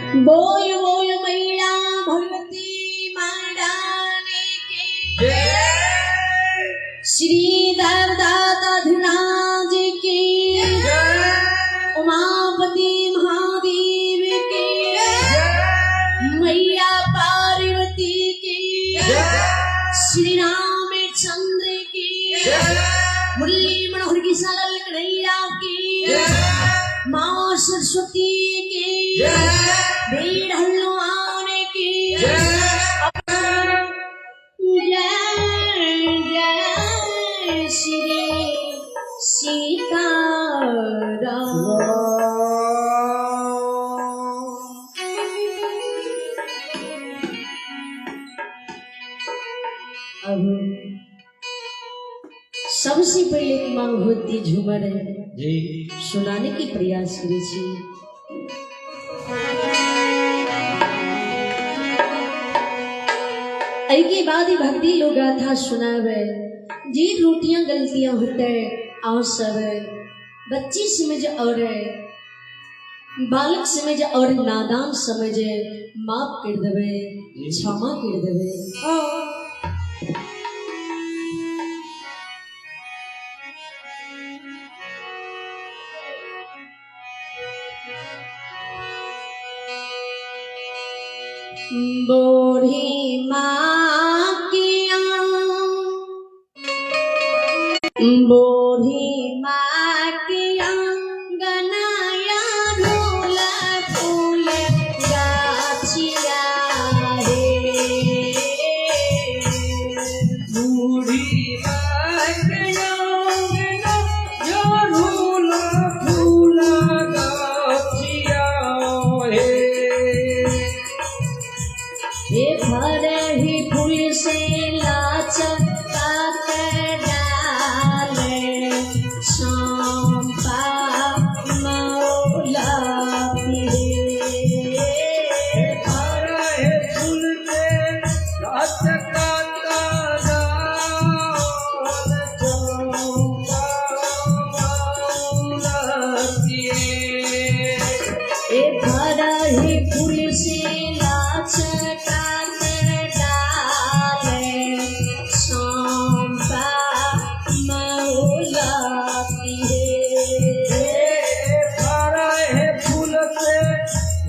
बोल बोल मैया भगवती महारानी की, श्री दादाधिराज की, उमापति महादेव की, मैया पार्वती की, श्री रामचंद्र की, मुरली मनोहर की सरल कन्हैया की, माँ सरस्वती की, वीर हनुमान की जय। जय श्री सीताराम। अब सबसे पहले की माँ भगवती झूमर है जी सुनाने की प्रयास करी छी। के बाद ही भक्ति लोग गाथा सुनावे जी रोटियां गलतियां होते आओ सब बच्ची समझ और बालक समझ और नादान समझ माफ कर देवे, क्षमा कर देवे। बोढ़ी माँ किया, बोढ़ी माँ किया गनाया ढोला फूल गाछिया रे। बूढ़ी माँ के अंगना झूला फूल गाछिया हे। हे भरही फूल से लाच कात डाले चंपा मौला रे। हरे फूल से लाच काता डाल चंपा मौला किए। ए भरही फूल से लाच कात डाले चंपा मौला रे। हरे फूल से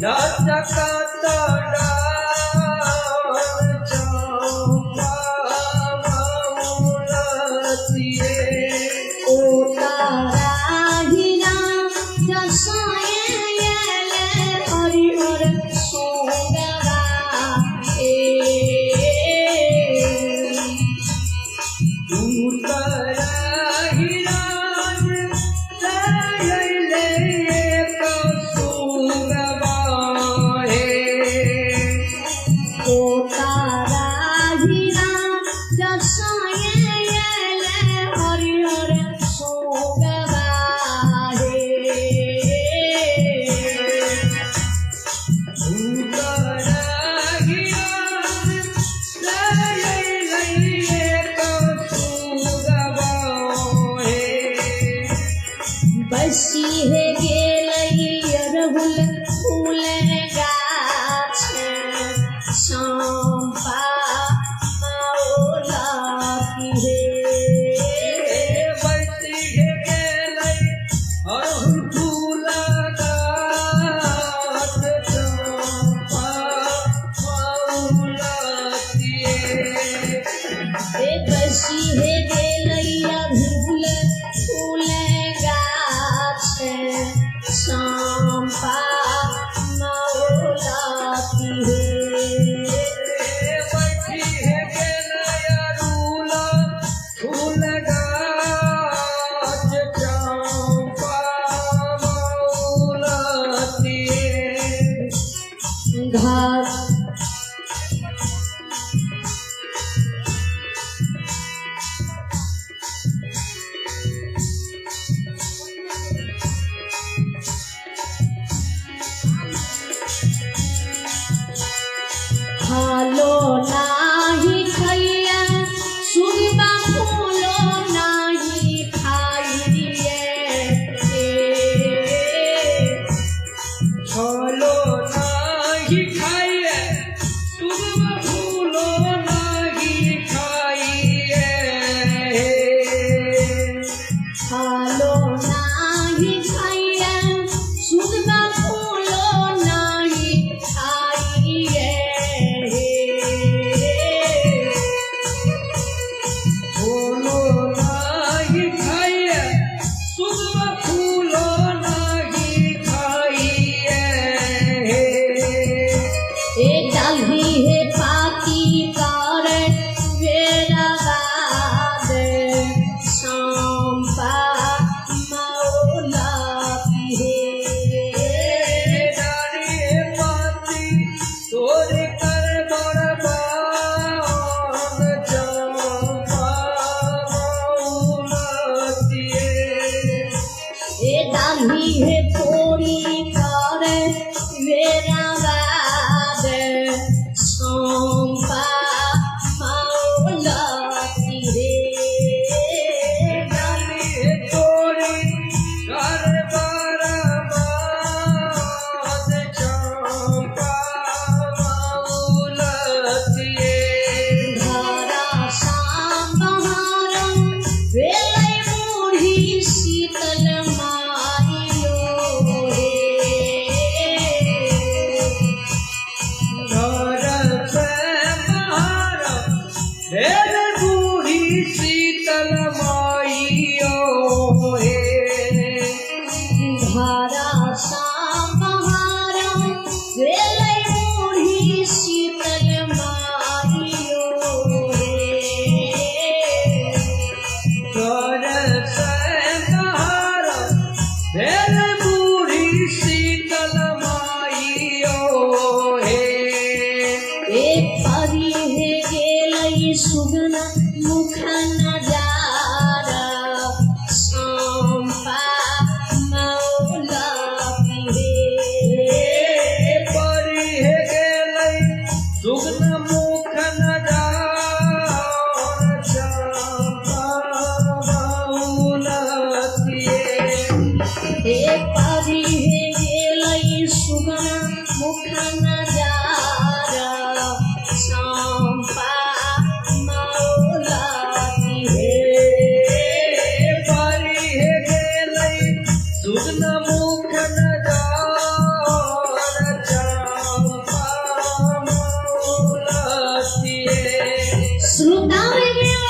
लाच काता डाल चंपा मौला किए। ओ तारा हीरा जसाए हरिहर सोगवा ए। उतरा हिराज लैले कसूरबा हे। ओ तारा हीरा जसाए हरिहर सोगवा हे। उतरा हिराज लैले कसूरबा हे। बसी है गेलई अरहुल फूल गाछ चंपा मौला की हे। बैठी गेलै अरहुल फूल गाछ चंपा मौला किए। ए बसी है गेलई अरहुल फूल गाछ चंपा मौला की हे। बैठी गेलै अरहुल फूल गाछ चंपा मौला किए। घास खालो नाही खैया सुगबा फूलो नाही खाइए। छलो नाही बेराबाद चम्पा मौलती रे। डाली तोरी घर बरबाद चंपा मौलतिए। धरा साम्बहारम भेलै बूढ़ी शीतल मारियो रे। घर से बाहर भेल बूढ़ी शीतल माइयो हे। धरा साम्बहारम भेलै बूढ़ी शीतल मारियो रे। घर से बाहर भेल बूढ़ी शीतल माइयो हे। ए परी हे गेलै सुगना मुख नजारा चम्पा मौलती रे। परी हे गेलै सुगन मुख नजार चंपा मौलतिए। हे परी हे गेलै सुगना मुख नजारा चम्पा मौलती रे। परी हे गेलै सुगन मुख नजार चंपा मौलतिए। श्रोता गया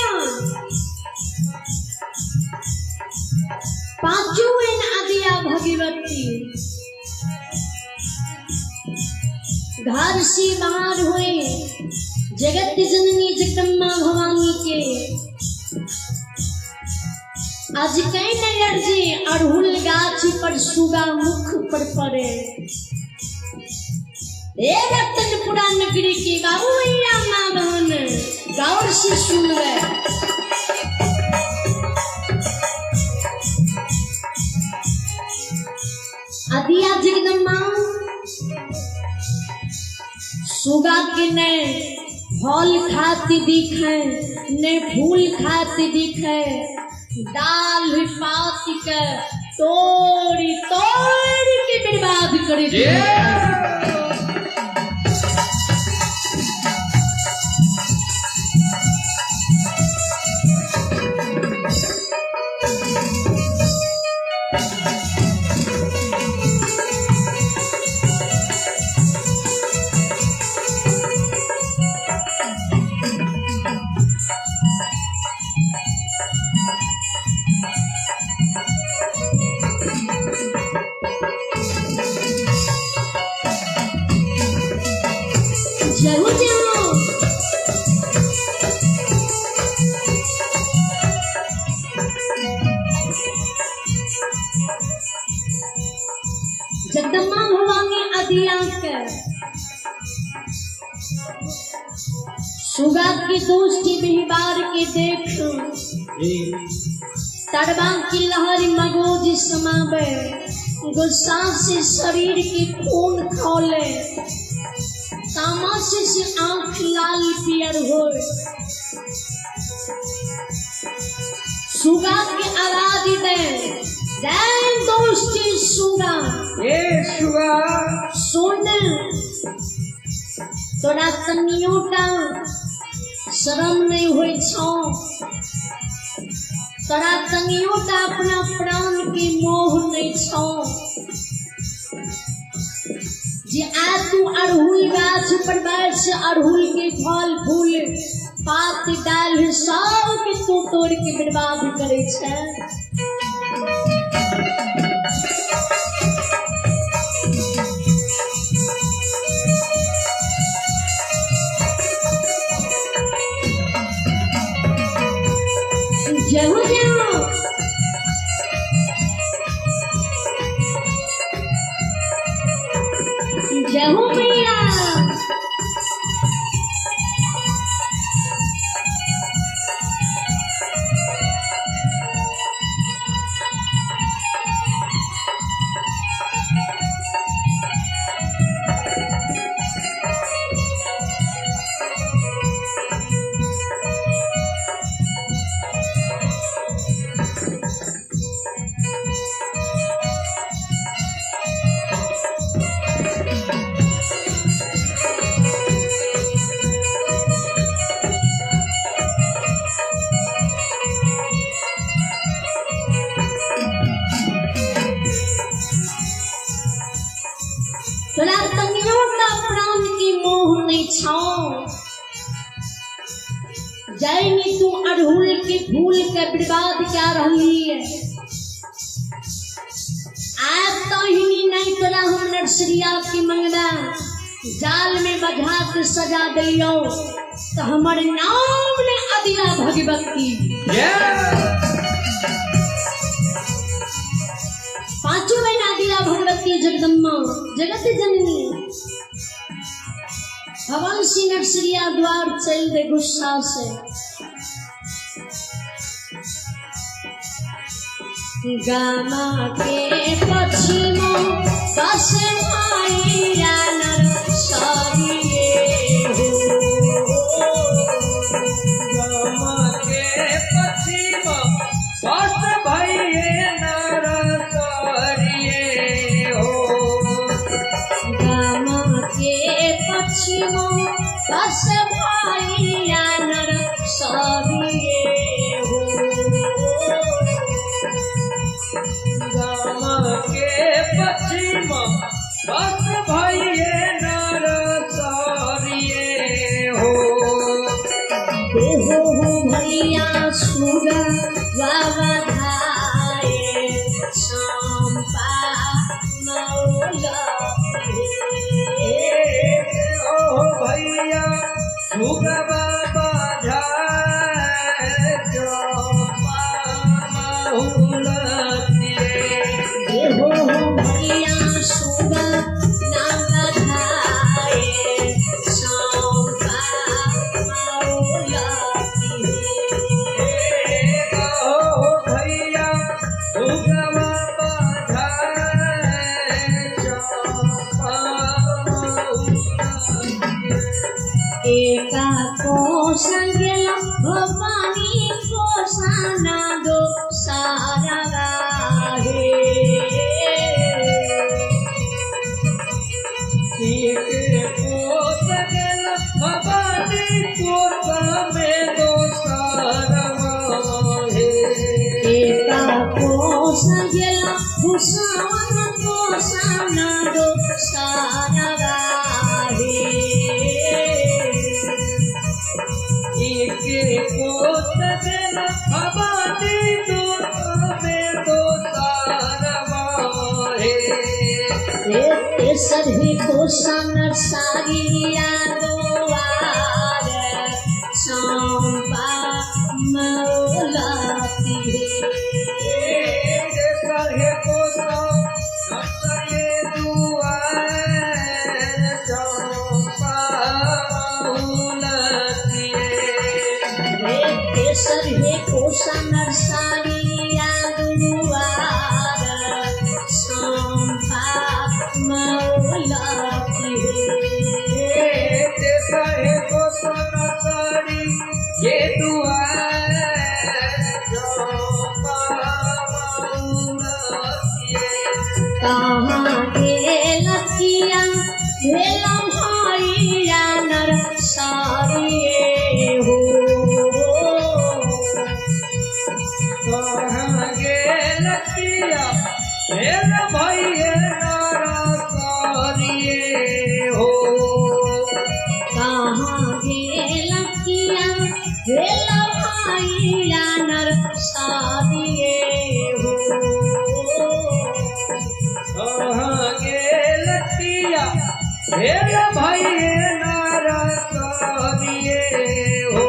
पांचों एन आदिया भगवती घर से बाहर हुए जगत जननी जगदम्बा भवानी के आज कई नगर जे अड़हुल गाछ पर सुगा मुख पर पड़े। ए रतनपुरा नगरी के बाबू भैया माँ बहन गौर से सुन गए। अदिया जगदम्बा सुगा के ने फल खाती दिखे ने फूल खाती दिखे, डाल पात के तोड़ी तोड़ के बर्बाद कर दिए। जरूर जाओ। जगदम्बा भवानी अदिया के सुगा की दोस्ती बिहबार के देख तरबा की लहर मगोज समावे, गुस्सा से शरीर के खून खौले, तामस से आंख लाल पियर हो। सुगा के आवाज दे then दोस्ती सुगा, ए सुगा सुन तोरा तनियोटा शरम नहीं होइ छौ, तोरा तनियोटा अपना प्राण के मोह नहीं छौ जे आ तू अड़हुल गाछ पर बैठ अड़हुल के फल फूल पात डाल सब के तू तोड़ के बर्बाद करे छै। जय हो जाओ। जय हो मैया। तोरा तनियोटा प्राण के मोह नहीं छौ। जायनी तू अड़हुल के फूल के बर्बाद क्या रही है। आज तो ही नहीं तोरा हम नर्सरिया की मंगना जाल में बझा के सजा दियो तो हमारे नाम ने अदिया भगवती। पांचों महीना अदिया भगवती जगदम्मा जगत जननी। भवन सिंह नर्सरिया द्वार चल दे गुस्सा से। गामा के पश्चिमो बस माया नर सरिये हो। गामा के पश्चिमो बस भइये नर सरिये हो। गामा के पश्चिमो बस भइया नर सरिये हो। गामा के पश्चिम बस भइये नर सरिये हो। देहो हो भैया सुगा बाबा धाए चंपा मौला। ओ भैया सुगा बाबा धाए चंपा मौला। देहो हो भैया सुगा नाम धाए चंपा मौला। ओ भैया सुगा बाबा धाए चंपा मौला। एका कोसा गेला भवानी कोसा ना दो सारा हे। एक कोस गेल भवानी कोसा में दो सारवा हे। एका कोसा गेला भूषण कोसा ना दो सारा हे। एक कोस गेल भवानी कोसा में दो सारवा हे। तेसर कोसा नरसारिया दोआर चंपा मौलाती हे। सरहे कोसा नरसरिये दुआर चंपा मौलतिये। तेसर कोसा नरसारिया दुआर चंपा मौलाती हे। सरहे कोसा नरसरी ये दुआर चंपा मौलतिये। कहाँ गेलकिया भेल भैया नर सारिये हो। कहाँ गेलकिया भेल भैया नर सरिये हो। कहाँ गेलकिया भेल भैया नर सारिये हो। कहाँ गेलकिया भेल भैया नर सरिये हो।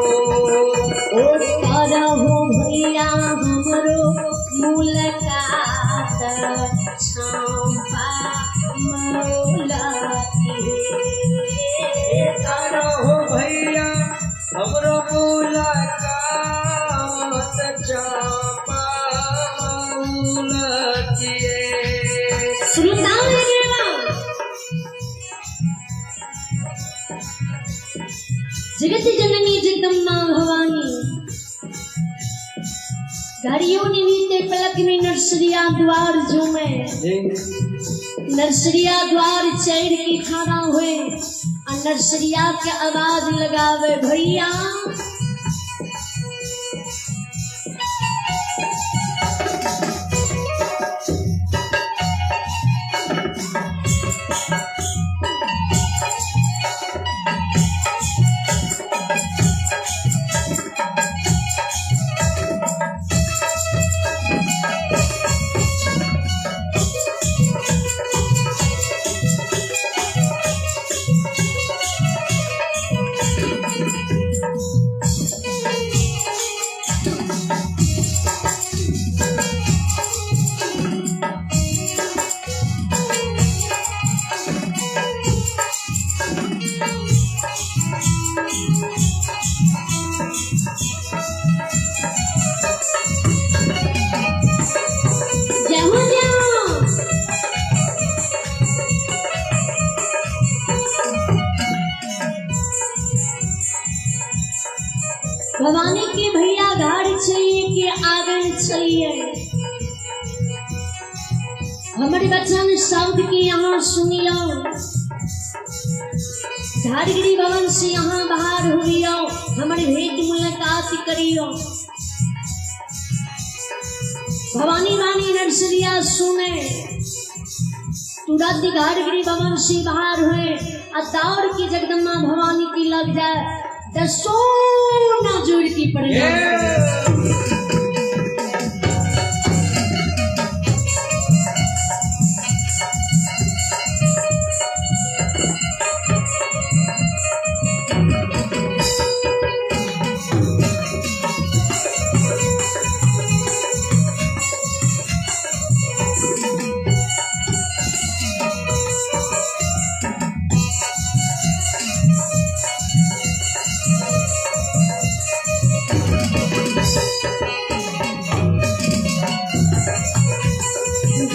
ओ करहु भैया हमरो मुलाकात चंपा मौलाती हे। करहो भैया हमरो मुलाकात चंपा मौलतिये। जगत जननी जगदम्बा भवानी घड़ियों निमित्ते पलक में नर्सरिया द्वार झूमे। नर्सरिया द्वार चढ़ के खड़ा हुए और नर्सरिया के आवाज लगावे भैया भवानी के भैया घर चलिए के आंगन चलिए। हमारे बच्चन शब्द के यहाँ सुनियो, धारगिरी भवन से यहाँ बाहर हुइयो, हमारे भेंट मुलाकात करियो। भवानी वानी नरसरिया सुने, तुरंत घाटगिरी भवन से बाहर हुए आ दौड़ के जगदम्बा भवानी की लग जाए, दसों ना जोड़ की प्रणाम।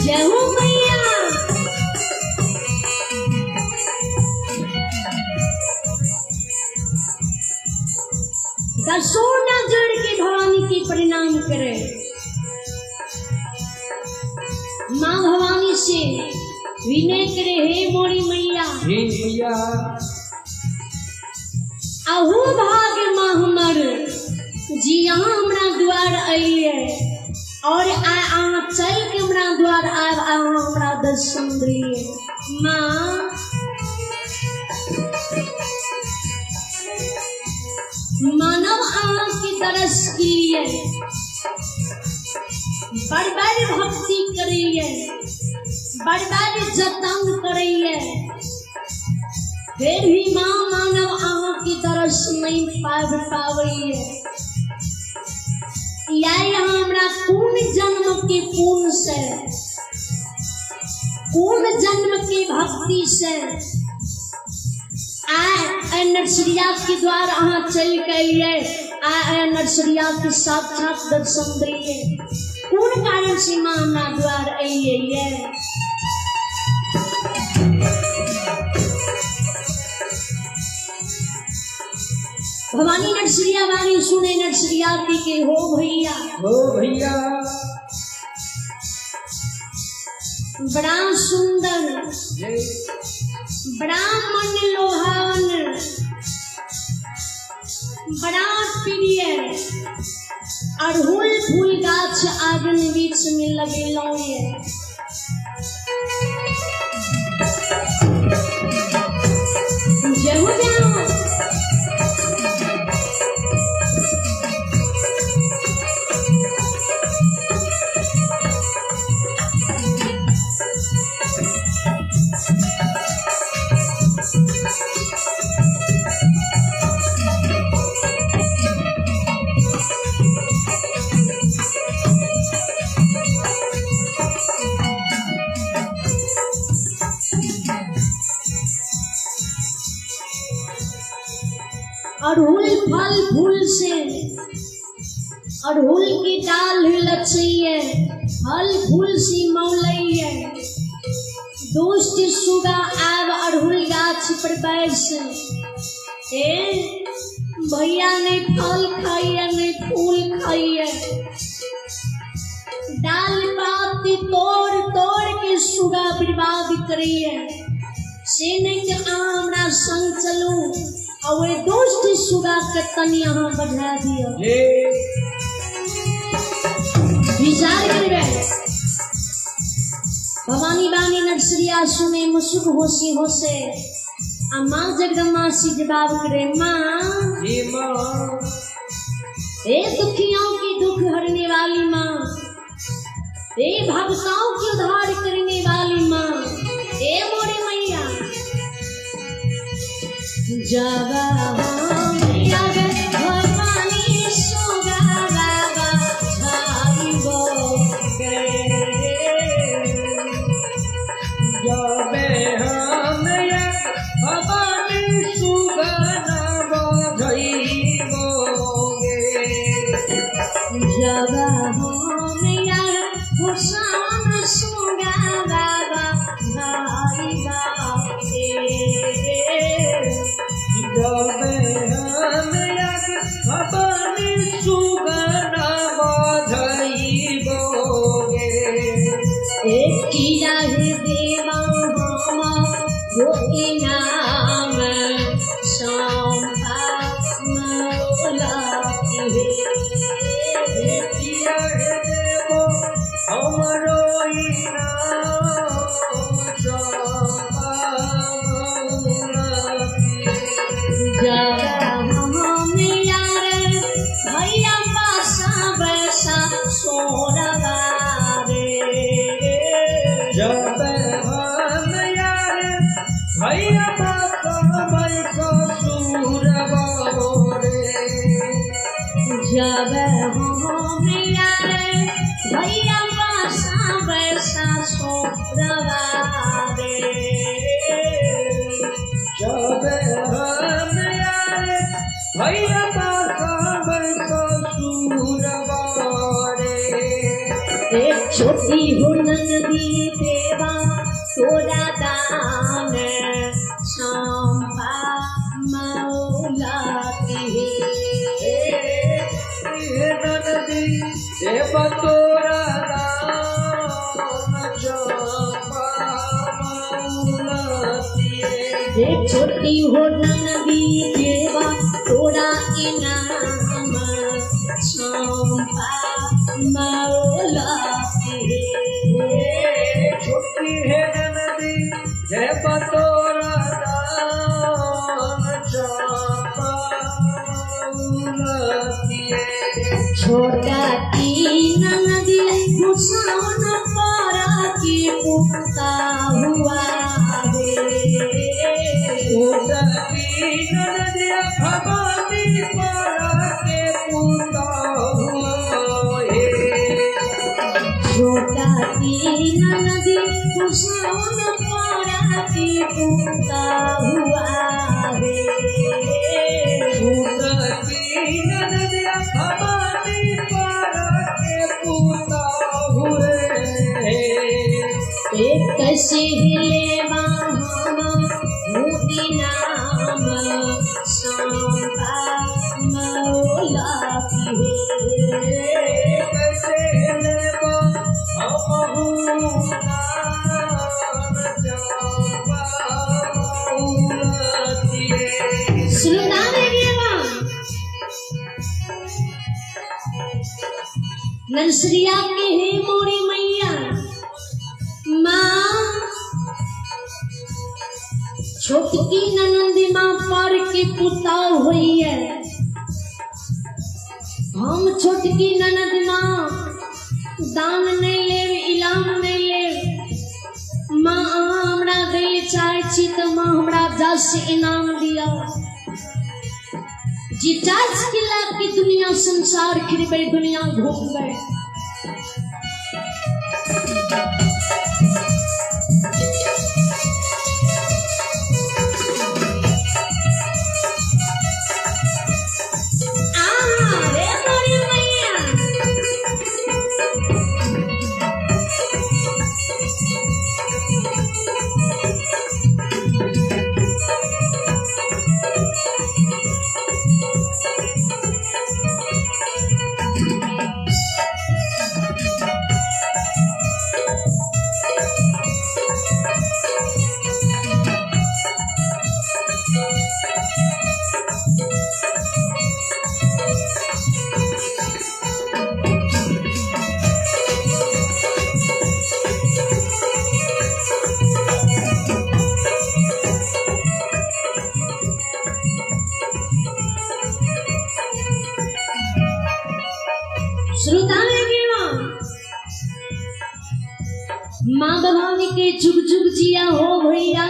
जय हो मैया। दसों नजर के भवानी की प्रणाम करे। माँ भवानी से विनय करे, हे मोरी मैया, हे मैया, अहू भाग माँ हमर जी यहाँ हमरा द्वार अलिए और अहाँ चल के हमरा द्वार आब, अहाँ हमरा दर्शन दिए। माँ मानव अहाँ के दर्श किए, बड़ बड़ भक्ति करिए, बड़ बड़ जतन करिए, फिर भी माँ मानव अहाँ के दर्श नहीं पाब पाबैए। या यहाँ हमरा कोन जन्म के पुण्य से, कोन जन्म के भक्ति से आए नरसरिया के द्वार अहाँ चल के अलिए, आए नरसरिया के साक्षात दर्शन दिए, कोन कारण से माँ हमरा द्वार अलिए ये? भवानी नरसरिया वाली सुने नरसरिया के हो भैया, हो भैया, बड़ा सुंदर, बड़ा मन लोहावन, बड़ा प्रिय अड़हुल फूल गाछ आंगन बीच में लगेलौं ये। जय हो जाओ। अड़हुल फल फूल से अड़हुल की डाल लचैये, फल फूल से मौलैये, दोस्त सुगा आब अड़हुल गाछ पर बैस, ए भैया नहीं फल खाइए नहीं फूल खाइए, डाल पाती तोड़ तोड़ के सुगा बर्बाद करिए, से नहीं कि अहाँ हमरा संग चलू और दोस्त सुगा के तनी अहाँ बढ़ा दियो। विचार करबे। भवानी बानी नरसरिया सुने मुसुक होसी होसे आ माँ जगदम्बा से जवाब करे, माँ हे माँ, हे दुखियों की दुख हरने वाली माँ, हे भक्ताओं की उद्धार करने वाली माँ, हे मोरे मैया, जब भवानी सुगा बाबा छाइबो गे, जबे हम भवानी सुगना बधइबो गे, जब हम हुसैन सुगा बाबा छाइबा गे, जबे इनाम चंपा मौला की। किया देबो हमरो इनाम चंपा मौलती। जब हम यार भैया पासा बैसा सोरवा रे। जब हम यार भैया पासा बैसा सुरवा रे। जब हम यार भैया पासा बैसा सोरवा रे। जब हम यार भैया पासा बैसा सुरवा रे। एक छोटी हो नंदी देवा तोरा दान चंपा मौला की। नदी देव तोरा दान चंपा मौलती। एक छोटी हो नंदी देवा तोरा इनाम चंपा मौला की। छोटी है नदी देव तोरा दान चंपा मौलती। छोटा की नदी घुसावन पारा की पुता हुआ रे। छोटी नदी भवानी पारा के पुता हुए। छोटा की नदी घुसावन पारा की पुता हुआ रे। छोटी नदी भवानी पारा के पुता हुए। एक कैसे हिले इनाम चंपा मौला की। कैसे लेबो हमहु नाम चंपा मौलती। नरसरिया के हे मोरी मैया माँ छोटकी ननंदी माँ पर के पुता हुई है। हम छोटकी ननद माँ दान नहीं लेब इलाम नहीं लेब। माँ अहाँ हमरा दै चाहे छी तऽ माँ हमरा जस इनाम दिया। जी चार्ज के लाभ की दुनिया संसार खिरबै दुनिया घूमबै। आ रे मोरी मैया श्रोता माँ भवानी के जुग जुग जिया हो भैया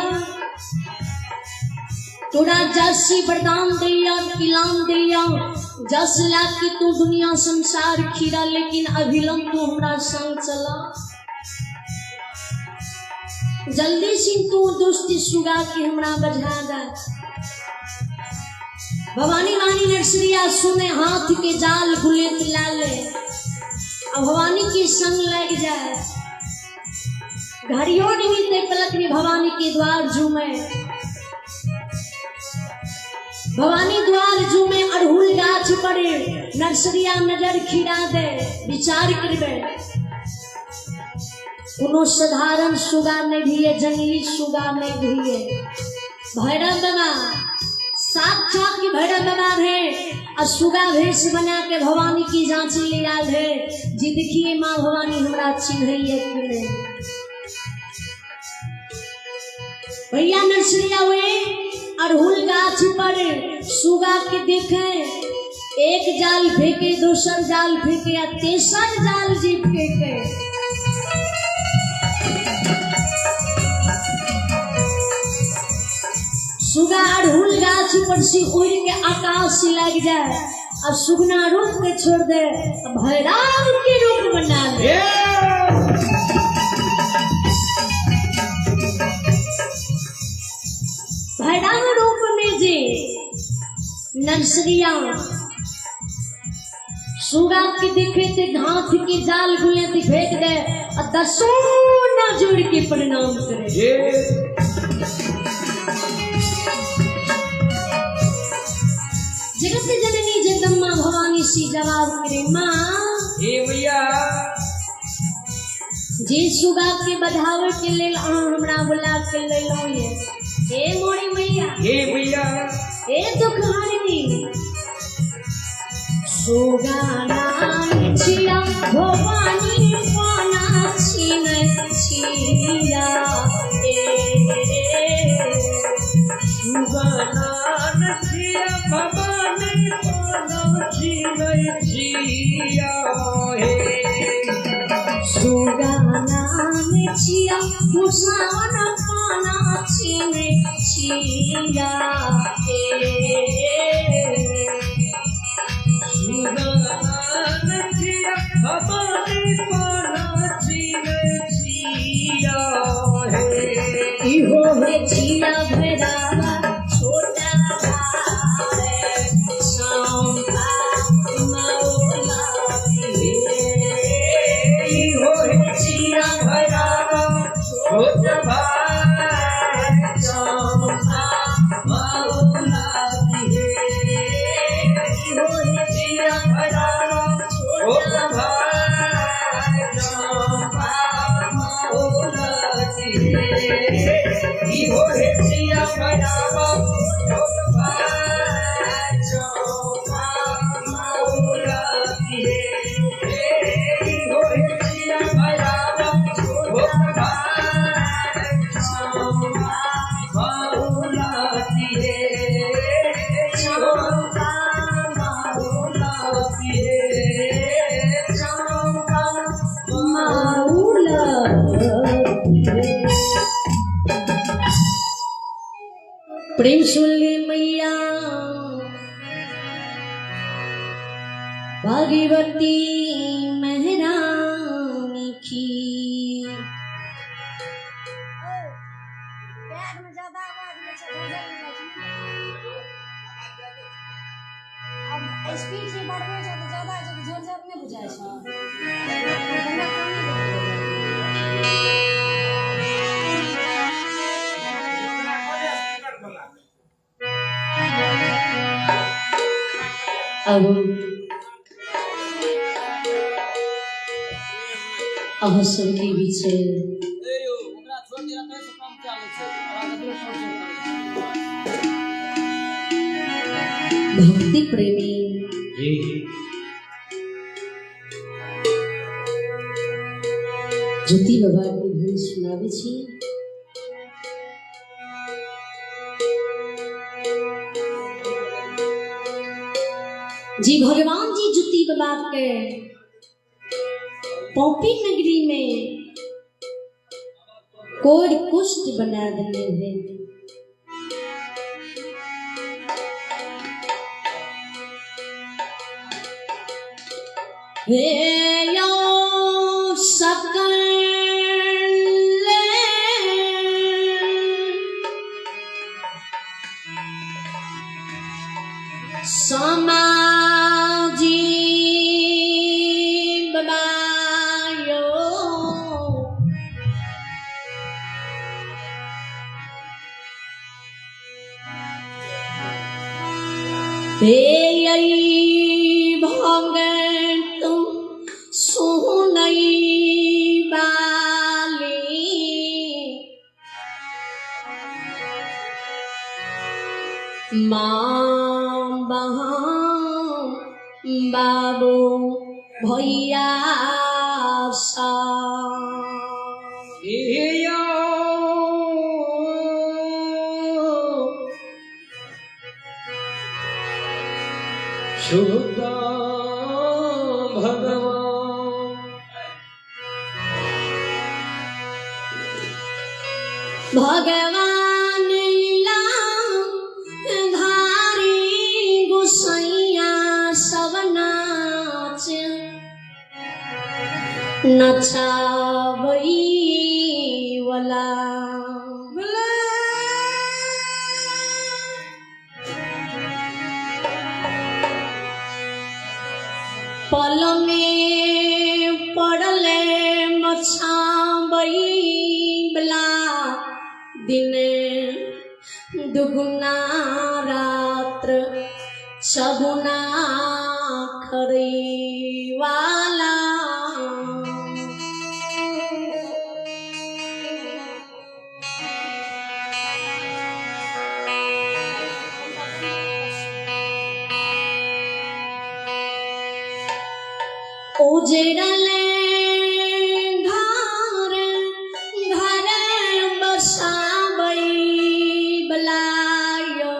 तोरा जसी वरदान दैया इलाम दैया जस ला के तू दुनिया संसार खीरा लेकिन अभिलम तू हमरा संग चला। जल्दी से तू दुष्ट सुगा के हमरा बजा दे। भवानी वानी नरसरिया सुने हाथ के जाल गुलेत ला ले अब भवानी के संग लग जाए। घड़ियों निमित्त पलक में भवानी के द्वार झूमे। भवानी द्वार झूमे अड़हुल गाछ पड़े नरसरिया नजर खिरा दे। विचार करबे कोनो साधारण सुगा नहीं भी है, जंगली सुगा नहीं भी है। भैरव बाबा साक्षात की भैरव बाबा रहे आ सुगा भेष बना के भवानी की जांची ले आयल है जी देखिए माँ भवानी हमरा चिन्हैया कि नहीं। भैया नरसरिया हुए अड़हुल गाछ पर सुगा के देखे, एक जाल फेंके, दोसर जाल फेंके आ तेसर जाल जी फेंके। सुगा अड़हुल गाछ पर से उड़ के आकाश से लग जाए और सुगना रूप के छोड़ दे, भैरव के रूप बना ले। भैरव रूप में जे नरसरिया सुगा के देखे ते घास के जाल गुले ते फेंक दे और दसों ना जोड़ के प्रणाम करे। जगत जननी जगदम्बा भवानी सी जवाब करे, माँ हे मैया, जे सुगा के बढ़ावे के लेल अहाँ हमरा बुला के लेलहुँ ये, हे मोरी मैया, हे मैया, हे दुख हरनी, सुगा नाम छिया भवानी पाना छीन छिया, सुगा नाम छिया भवानी पाना छीन छिया, हे सुगा नाम छिया भूषण पाना छीन छिया, सुगा नाम छिया भवानी पाना छीन छिया, हे इहो हे छिया भैरवा छोटा भाई शंका मौला, इहो हे छिया भैरवा छोटा भाई शंका मौला, इहो हे छिया भैरवा छोटा भाई शंका मौला, इहो हे छिया भैरवा छोटा भाई शंका मौला, इहो हे छिया भैरवा छोटा भाई शंका मौला, शंका मौला, शंका मौला। प्रेम सुन ले मैया भगवती महारानी की। स्पीड से बढ़बै छै तऽ ज्यादा छै, झर झर नहि बुझाइ छै। अब अहाँ सबके बीच भक्ति प्रेमी ज्योति बाबा के भजन सुनाबै छी। जी भगवान जी ज्योति बाबा के पौपी नगरी में कोर कुष्ठ बना देने हैं। हे यो सकल समाजी बनायो, हे भगत सुनई बाली, माँ बहाम बाबू भैया सा। शुद्ध भगवान भगवान लीला धारी गोसैया सब नाच नचाबै वाला। पल में पड़ले मछाबै वाला, दिन दुगुना रात्र सगुना खरैवाला। उजड़ल घर घर बसाबै बला यो,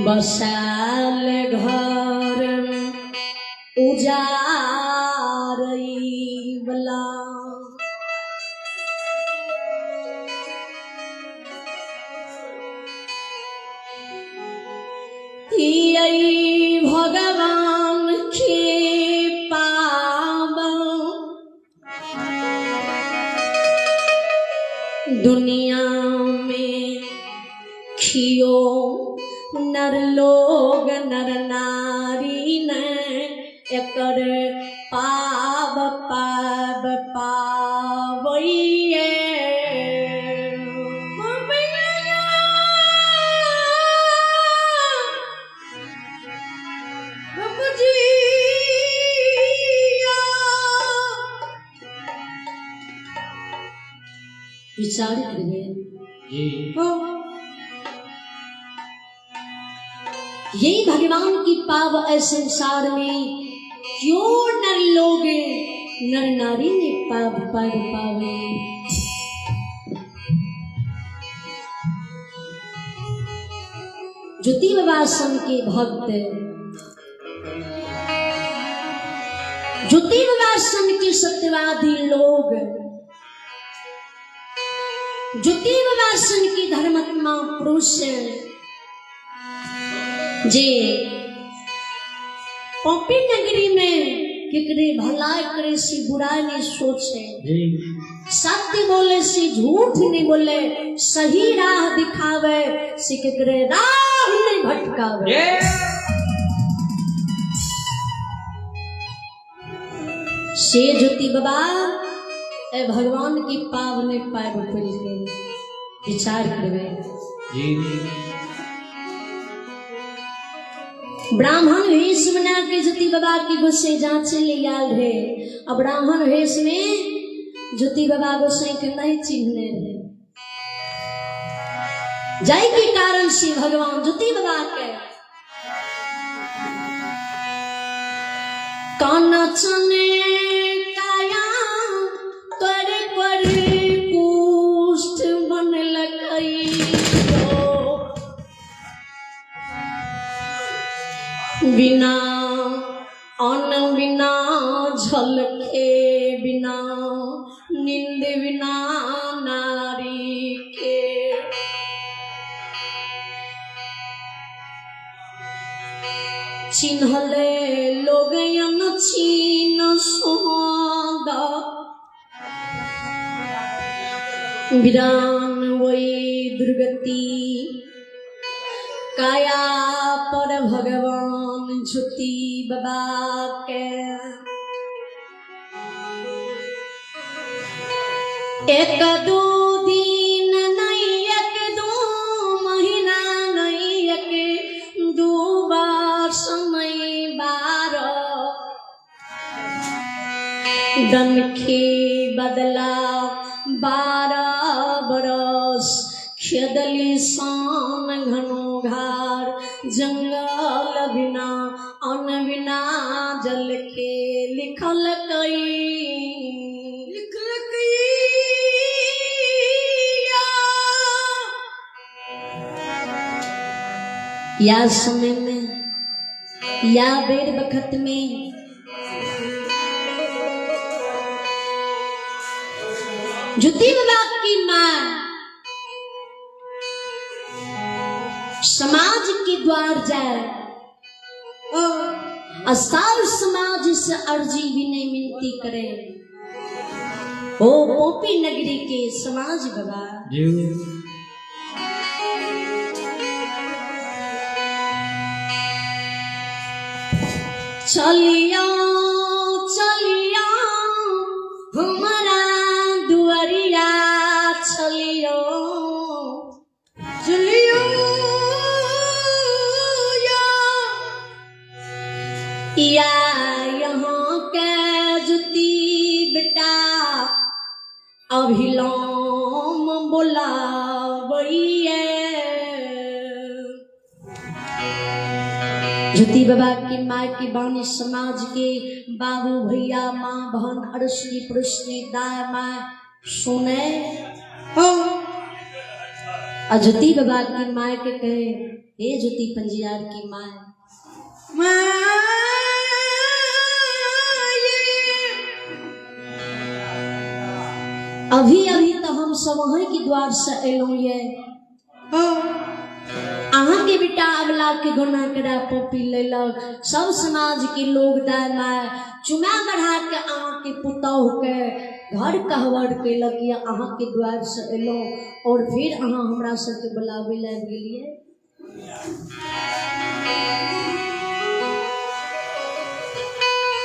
बसाल घर उजारै बला। यही भगवान के पाब दुनिया में खियो नर लोग नर नारी ने एकर पाब पाब पाबैये। विचार करिए जी। यही भगवान की पाव ऐ संसार में क्यों नर लोग नर नारी ने पाप पाव पावे। ज्योति बाबा सन के भक्त, ज्योति बाबा सन के सत्यवादी लोग, ज्योति बाबा सन की धर्मात्मा पुरुष जे पॉपी नगरी में केकरे भलाई करे से बुराई नहीं सोचे, जी। सत्य बोले से झूठ नहीं बोले, सही राह दिखावे से केकरे राह नहीं भटकावे। से ज्योति बाबा ए भगवान की पावने पाव पड़ के विचार करवे। जी। ब्राह्मण वेश बना के ज्योति बाबा के गुस्से जांचे ले आयल रहे। अब ब्राह्मण वेश में ज्योति बाबा गोसाई के नहीं चिन्हने रहे, जाय के कारण से भगवान ज्योति बाबा के काना चने काया तर पर कुष्ठ बन लगई, बिना अन्न बिना झलके बिना नींद बिना नारी के। चिन्हले लोग अनचिन सोदा विरान वही दुर्गति काया पर भगवान ज्योति बाबा के। एक दो दिन नहीं, एक दो महीना नहीं, एक दो वर्ष नहीं, 12 दनखी बदला 12 बरस खेदली सान घनो घार जंगल बिना अन्न बिना जल के लिखल कई या समय में या बेर बखत में ज्योति बाबा की माँ समाज के द्वार जाए और सब समाज से अर्जी विनय मिनती करे। ओ पोपी नगरी के समाज बाबा जी चलिया चलिया हमारा दुआरिया चलियो चलियो या यहाँ के जुती बेटा अभिलोम बोलावैये। ज्योति बाबा की माँ की बानी समाज के बाबू भैया माँ बहन अड़ोसनी पड़ोसनी दाय माँ सुने और ज्योति बाबा की माँ के कहे, हे ज्योति पंजियार की माँ अभी अभी तो हम सब अहीं के द्वार से एलहुँ ये। अहाँ के बेटा अबला के गुना करा पपी लेलक, सब समाज के लोग दाय माय चुना बढ़ा के अहाँ के पुतौह के घर कहवर केलक या अहाँ के द्वार से एलहुँ और फिर अहाँ हमरा सबके बुलावे लए आबि गेलियै।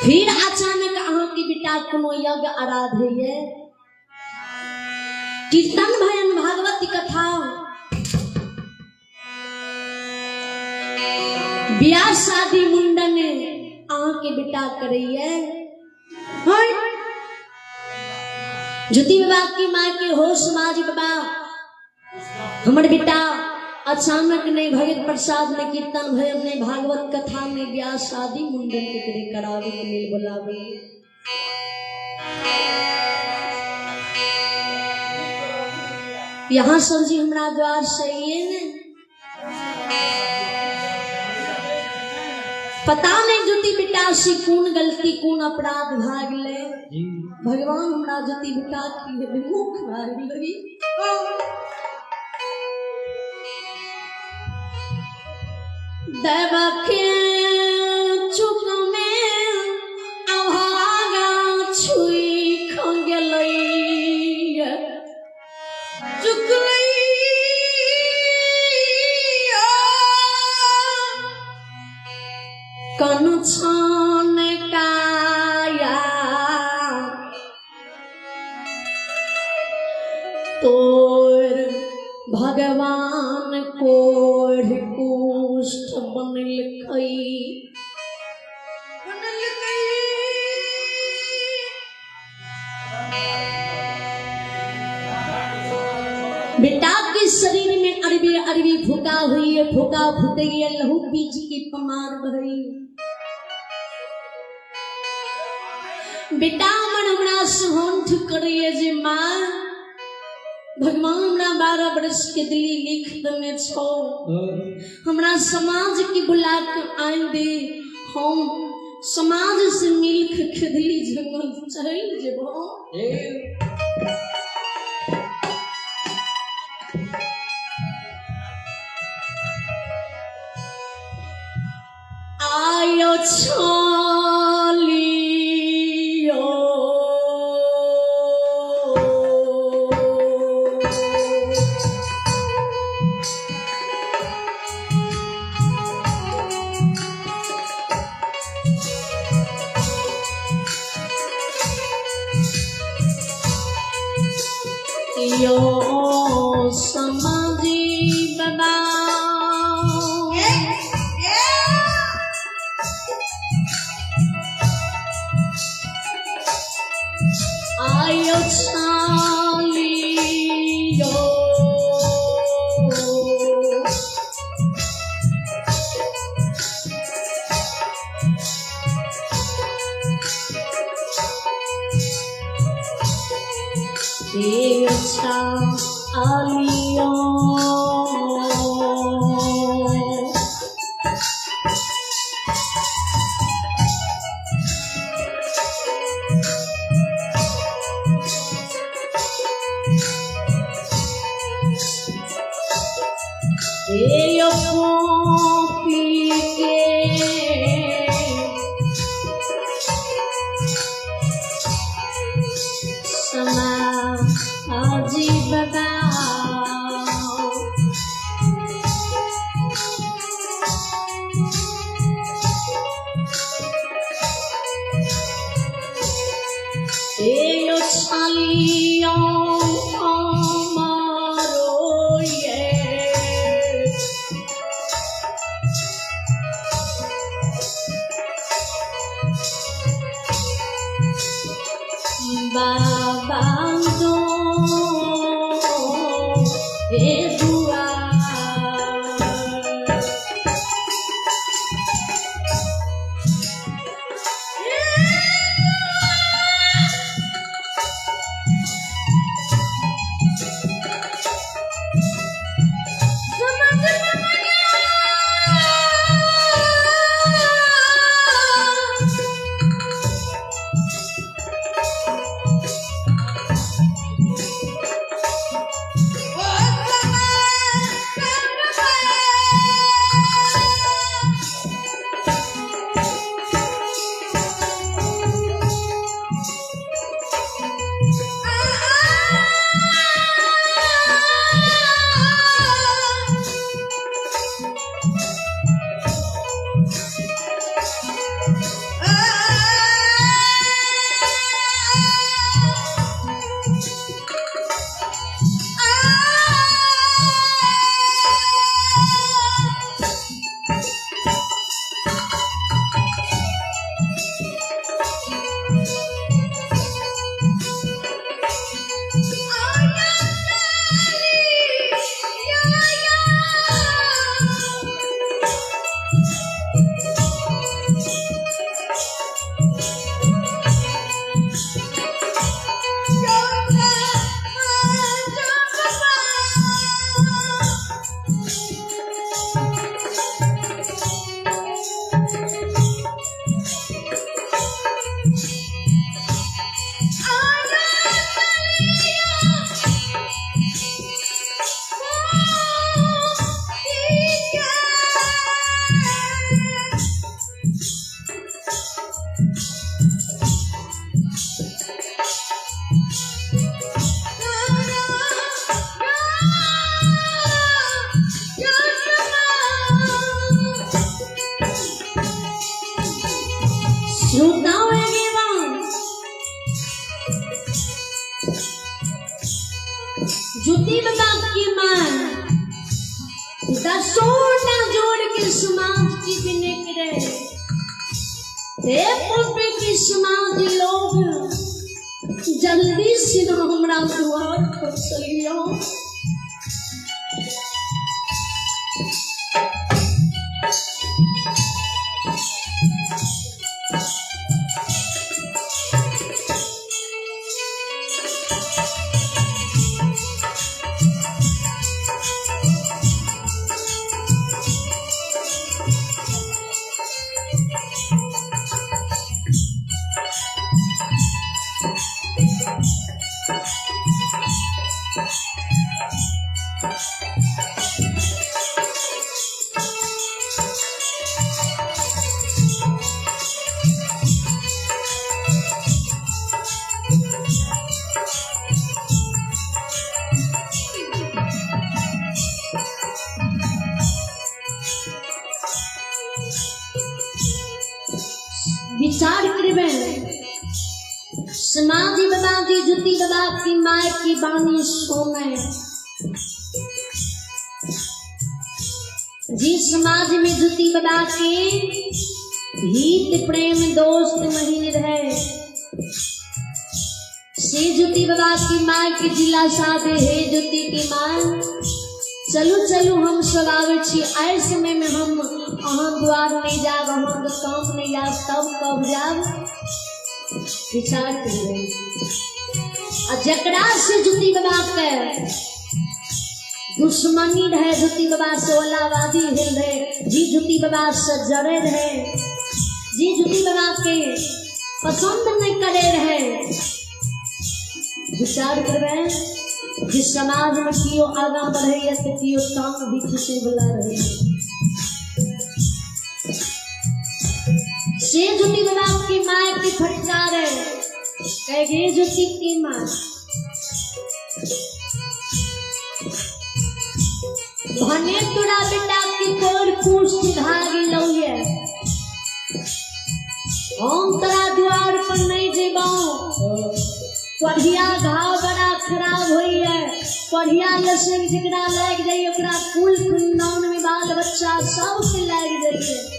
फिर अचानक अहाँ के बेटा कोनो यज्ञ आराधैये, कीर्तन भजन भागवत कथा ब्याह शादी मुंडन अहाँ के बेटा करैये। ज्योति बाबा की माँ के होश समाज बाबा हमर बेटा अचानक नहीं भगत प्रसाद ने कीर्तन भजन ने भागवत कथा ने ब्याह शादी मुंडन के करे करावे के लिए बुलावे। यहाँ सब जी हमरा द्वार से ये ने पता नहीं ज्योति बेटा से कौन गलती कौन अपराध भाग ले, भगवान हमरा ज्योति बेटा की विमुख भाग लगी। देवा के चुक में अभागा छुई खंगलई कन काया तोर भगवान कोढ़ कुष्ठ बनलकै बेटा के शरीर में अरबी अरबी फूका हुई है, फूका फूटे लहू बीज की पमार भरी। बेटा मन हमरा सोहंठ करिए जे माँ भगवान हमरा 12 बरस के दिली लिख देने छो, हमरा समाज के बुला के आन दे, हम समाज से मिल के खेदली जंगल चल जेबो। आयो छलियो यो समाजी बाबा आयो छलियो हे अच्छा आलियो। हे पी के समाजी बाबा। हे छालियो আমারো ये बाबा दो हे दुआ। श्रोताओं एवं ज्योति बाबा की मां दसोटा जोड़ के समाज की बिने करे हे पुत्र की समाज लोग जल्दी से ना हमरा द्वार पर चलियो। विचार करबे समाधि बाबा दी ज्योति बाबा की my की बानी सोने जिस समाज में ज्योति बाबा के हित प्रेम दोस्त महीन रहे से ज्योति बाबा की माँ के जिला साधे हे ज्योति की माँ चलू चलू हम सब आवे छी आए समय में हम अहाँ द्वार नहीं जाब अहाँ के काम नहीं जाब तब कब जाब। विचार करबे आ जकरा से ज्योति बाबा के दुश्मनी रहे, ज्योति बाबा से ओलावादी भेल रहे, जी ज्योति बाबा से जड़े रहे, जी ज्योति बाबा के पसंद नहीं करे रहे। विचार करबै जे समाज में कियो आगा बढ़ैया तो कियो टांग भी खींचे वाला रहे। से ज्योति बाबा की माँ की फटकार है, कहे ज्योति की माँ भने तोरा बेटा की तोर पुष्ट भागी लौये, हम तोरा द्वार पर नहीं जेबौ। पढ़िया घाव बड़ा खराब होइए, पढ़िया लसक जकरा लागि जाइए ओकरा कुल खानदान में बाल बच्चा सबके लागि जाइए।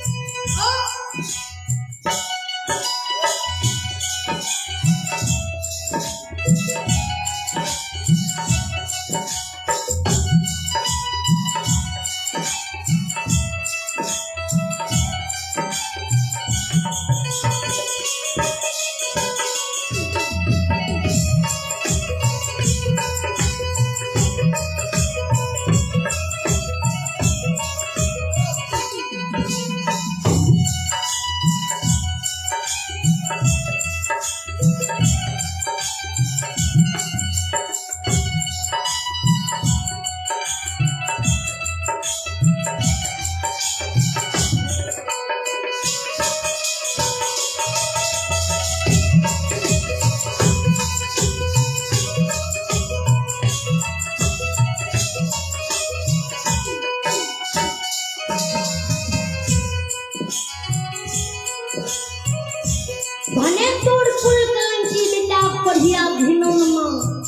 भने तोर कुल कलंकी बेटा पढ़िया घिनौन माँ,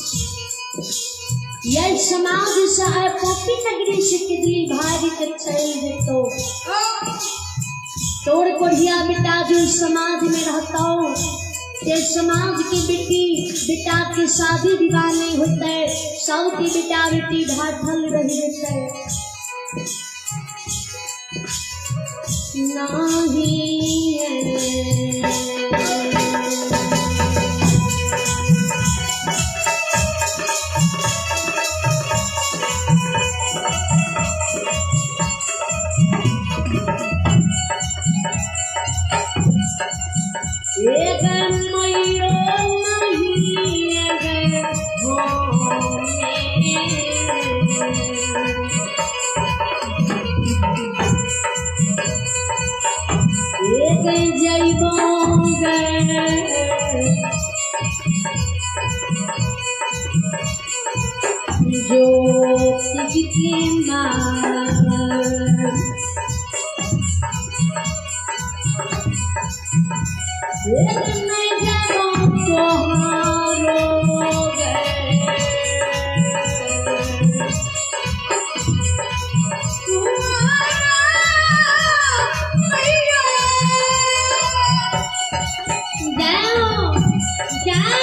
यह समाज से आए पोपी नगरी से किदली भारी के चल जेतो। तोर कोढ़िया बेटा जो समाज में रहता हो ते समाज की बेटी बेटा के शादी विवाह नहीं होता है, सब की बेटा बेटी ढाठल रह जाता है। नहीं एक मैयो नहीं हो एक जइबो ज्योति की माँ एक नहीं जाओ तोहारो जाओ जाओ।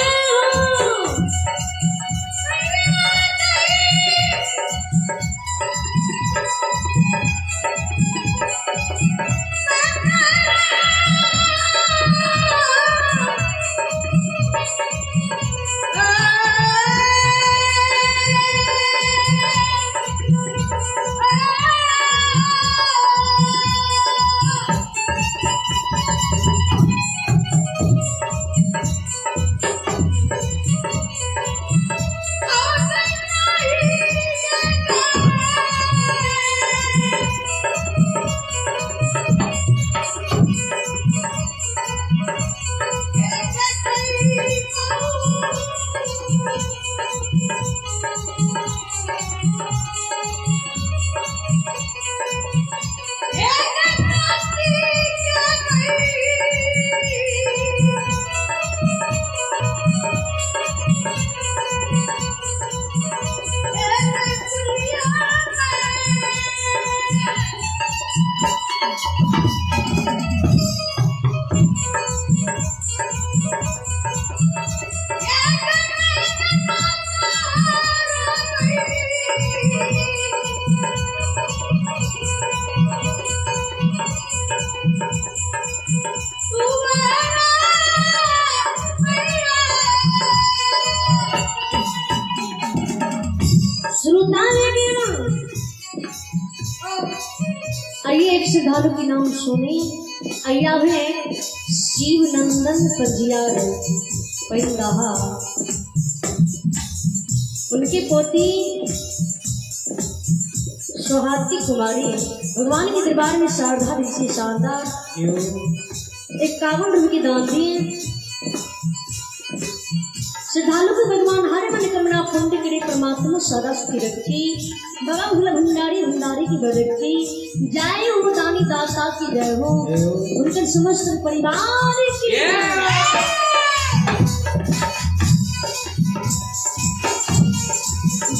श्रोता आइए एक श्रद्धालु के नाम सुने। आइया है शिवनंदन पंजियार पैंदाहा, उनके पोती सोहाती कुमारी भगवान के दरबार में शारदा ऋषि शारदा 51 रुपये की दान दिए। श्रद्धालु को भगवान हर मन कमना पुण्य करे, परमात्मा सदा सुखी रखी। बाबा भोला भंडारी भंडारी की बरखी जय हो, दानी दासा की जय हो, उनके समस्त परिवार की जय।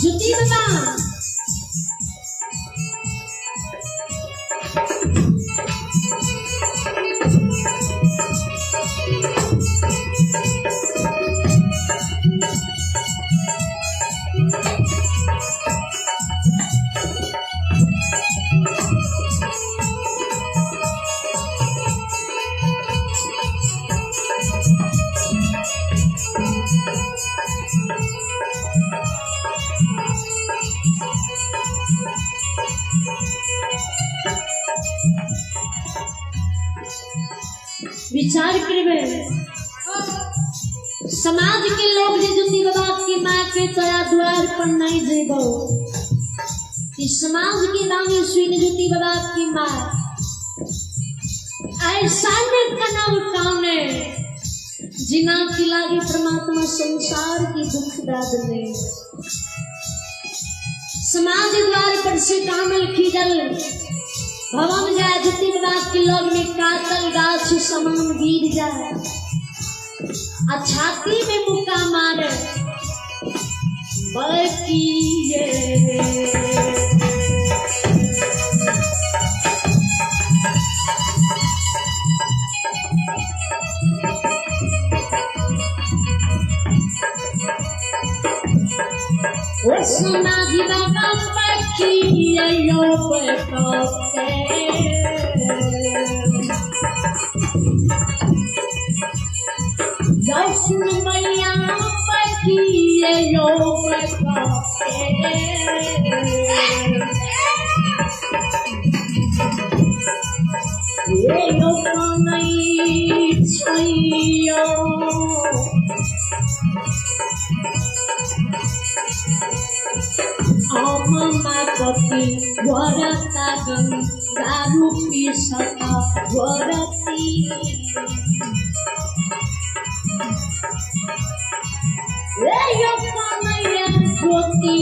ज्योति बाबा विचार करबे, समाज के लोग जे ज्योति बाबा के माँ के तोरा द्वार पर नहीं जेबो, समाज के नाम सुन ज्योति बाबा की माँ ऐसा न कनव काने जिना की लागे परमात्मा संसार की दुख दाद ने। समाज द्वार पर से कामल खीजल भवन जाए, ज्योति बाबा के लोग में कातल गाछ समान गिर जाए, आ छाती में मुक्का मारे बकिए। ओ समाधि बाबा पखिए यो पकाते, सुन मैया पखिए यो पकाते। ये यो कनै छैयो अममा कति वरता गंगा रूपी सता वरती। यो कनैया ज्योति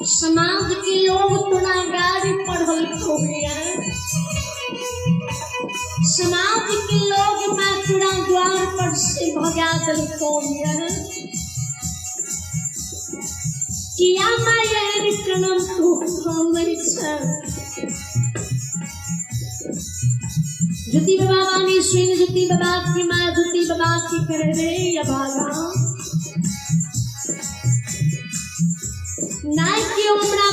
समाज के लोग तोरा गाड़ी पढ़ल हो गया, समाज के लोग मैं तोरा द्वार पर से भगा दल हो गया। किया मैं कनम तू कानै छै। ज्योति बाबा वाणी सुन ज्योति बाबा की माँ ज्योति बाबा की कह रे अभागा, नहीं क्यों हमरा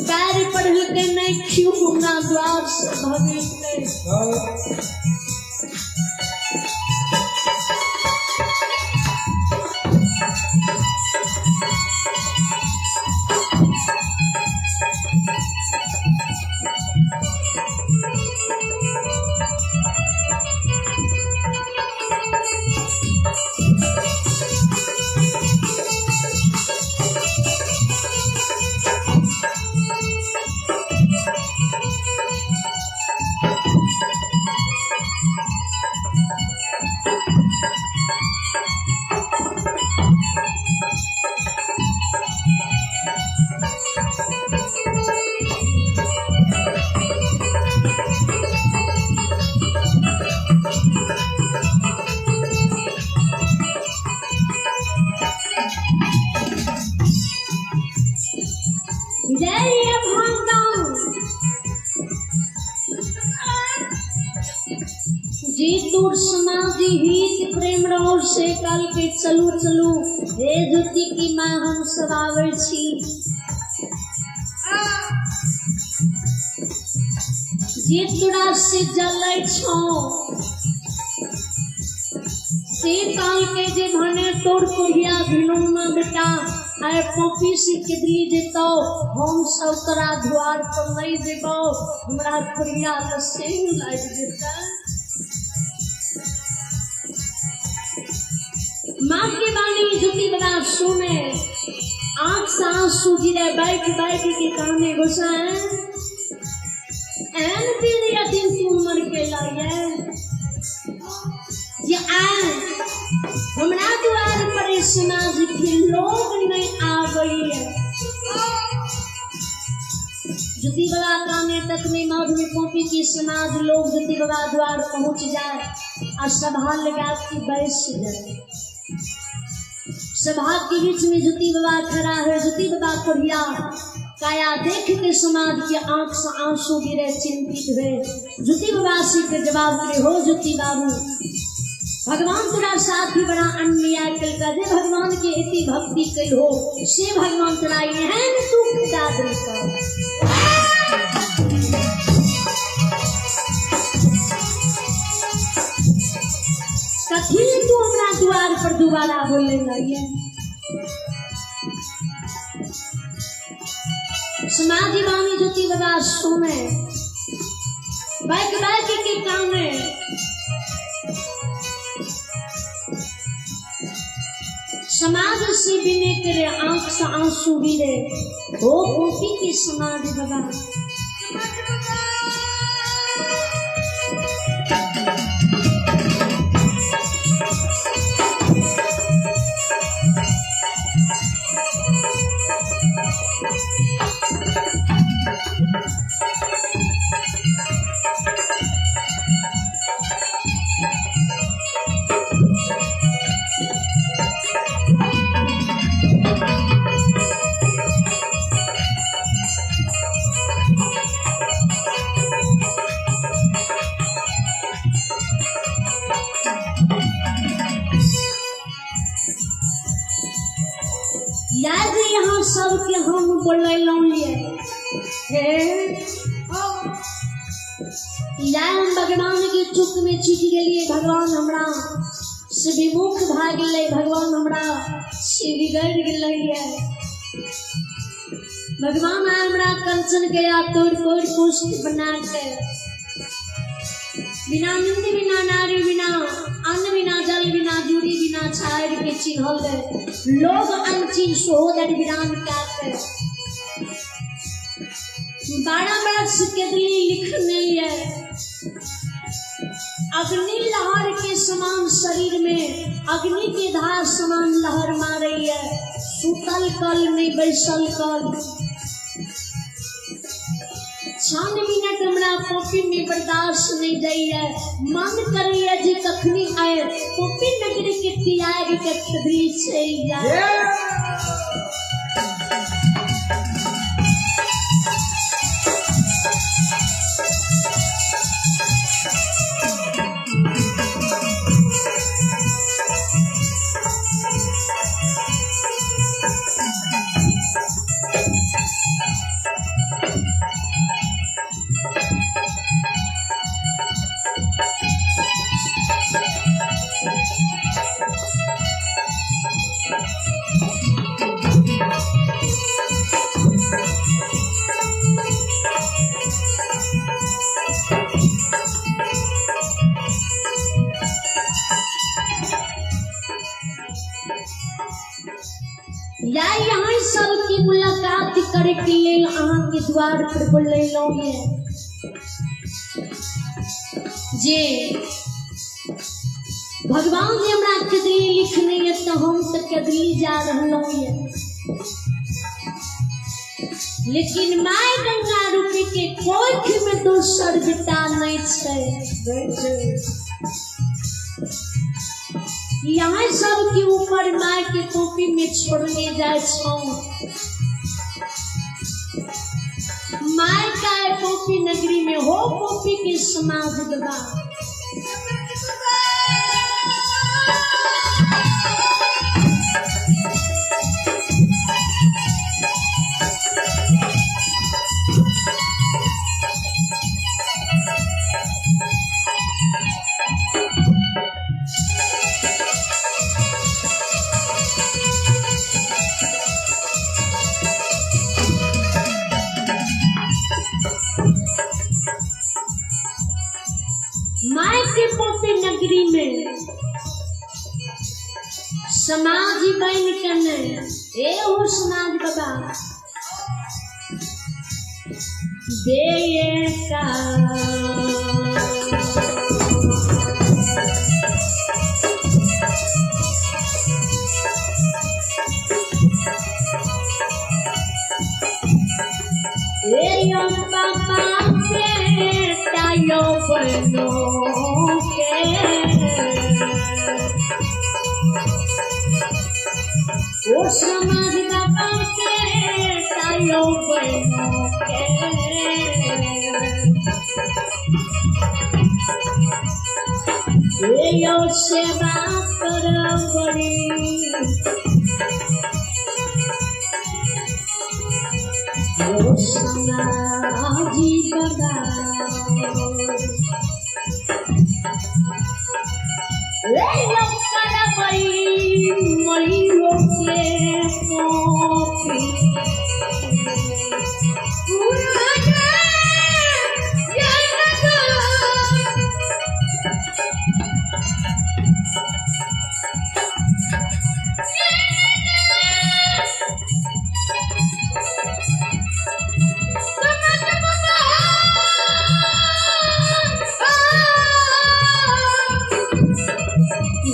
पैर पढ़लकै, नहीं क्यों हमरा द्वार से भगेलकै। जी तोर समाधि हित प्रेम रहो से कल के चलू चलू हे ज्योति की माँ हम सब आबै छी। जे तोरा से जलै छौ से काल के जे भने तोर कोढ़िया घिनौना बेटा आय पॉपी से केदली जेतौ, हम सब तोरा द्वार पर नहीं जेबौ, हमरा कोढ़िया तऽ सेंग लागि जेतै। माँ के वाणी ज्योति बाबा सुने, आंख से आंसू गिरे, बैठ बैठ के काने घुसाए, एन दिन या दिन तू मर के लाए ये आए हमरा द्वार पर समाज के लोग नहीं आवे। ज्योति बाबा काने तक में मौज में कॉपी की समाज लोग ज्योति बाबा द्वार पहुंच जाए और सभा लगा के बैस जाए। सभा के बीच में ज्योति बाबा खड़ा है, ज्योति बाबा कोढ़िया काया देख के समाज के आंख से आंसू गिरे, चिंतित हुए। ज्योति बाबा से के जवाब दे, हो ज्योति बाबू भगवान तोरा साथ ही बड़ा अन्याय कल जे भगवान के इति भक्ति कल हो से भगवान तोरा एहन दुख दा देलकौ। कथी तू हमरा द्वार पर दोबारा बोले लगिए। समाधि वाणी ज्योति बाबा सुने, बैक बैक के काने समाज से बिने करे आंख से आंसू गिरे, हो कॉपी की समाधि बाबा। याद यहाँ सबके हम बोलैलहुँ ये हे या हम भगवान के चुक में चुक गेलिए, भगवान हमरा से विमुख भए गेलै, भगवान हमरा से बिगड़ गेलै। भगवान आइ हमरा कंचन गया तोड़ तोड़ पुष्ट बना के बिना निंद बिना नारी बिना अन्न बिना जल बिना दूरी बिना छाड़ के चिन्हल लोग अनचिन सोदर विराम काटे 12 बरस के दिली लिखने है अग्नि लहर के समान शरीर में अग्नि के धार समान लहर मारे है, सुतल कल नहीं बैसल कल। 6 मिनट हमरा कॉपी में बर्दाश्त नहीं जाइए, मन करैया जे कखनी आए कॉपी नगरी के त्याग के खदरी चल जाए। करे के लेल अहाँके द्वार पर बोलेलहुँ ये जे भगवान जे हमरा कदली लिखने ये तऽ हम तऽ कदली जा रहलहुँ ये, लेकिन my Ganga रूपी के कोख में दोसर बेटा नहीं छै। यहाँ सब के ऊपर my के कॉपी में छोड़ने जाए छौ। My का कॉपी नगरी में हो कॉपी के समाज बाबा। My के पोपी नगरी में समाज बन के नहीं ए हो समाज बाबा बेका ए यो पापा बेटा यो बनो के ओ समाज बाबा बेटा यो बनो के ए यो सेवा करबरी ओ समाजी बाबा ए यो करबरी मइयो के पोपी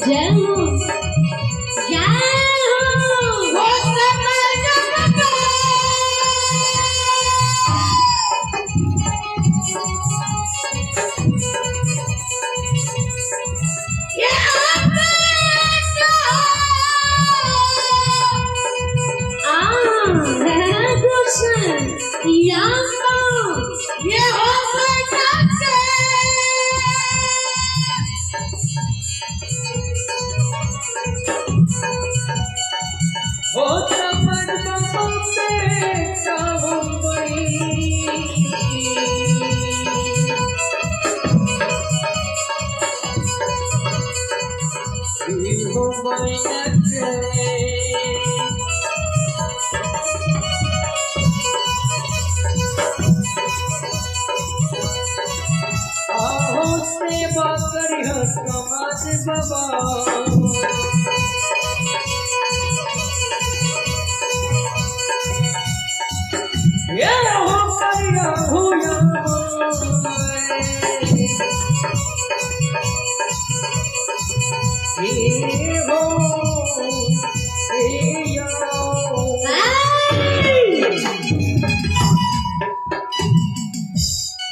जय हो जय हो। आ है गोसाई या हो समर बाबा बेटा हो बड़ी हो बड़ी आहो सेवा करिह समाज बाबा। ये हो करिया भूया ये हो ये यो।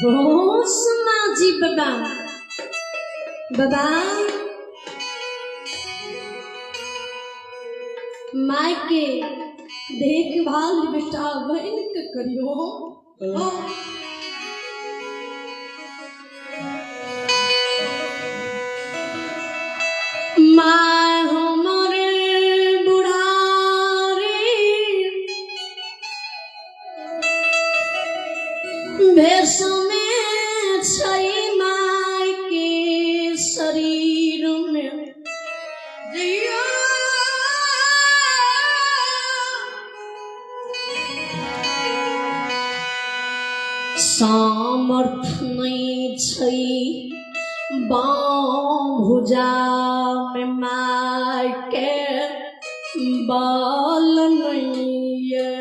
हो समाजी बाबा बाबा my के देखभाल बेटा बहन के करियो। My हमर बुढ़ारी भेष में छै my के शरीर में सामर्थ नहीं छै बाँ भुजा में my के बाल नहीं ये।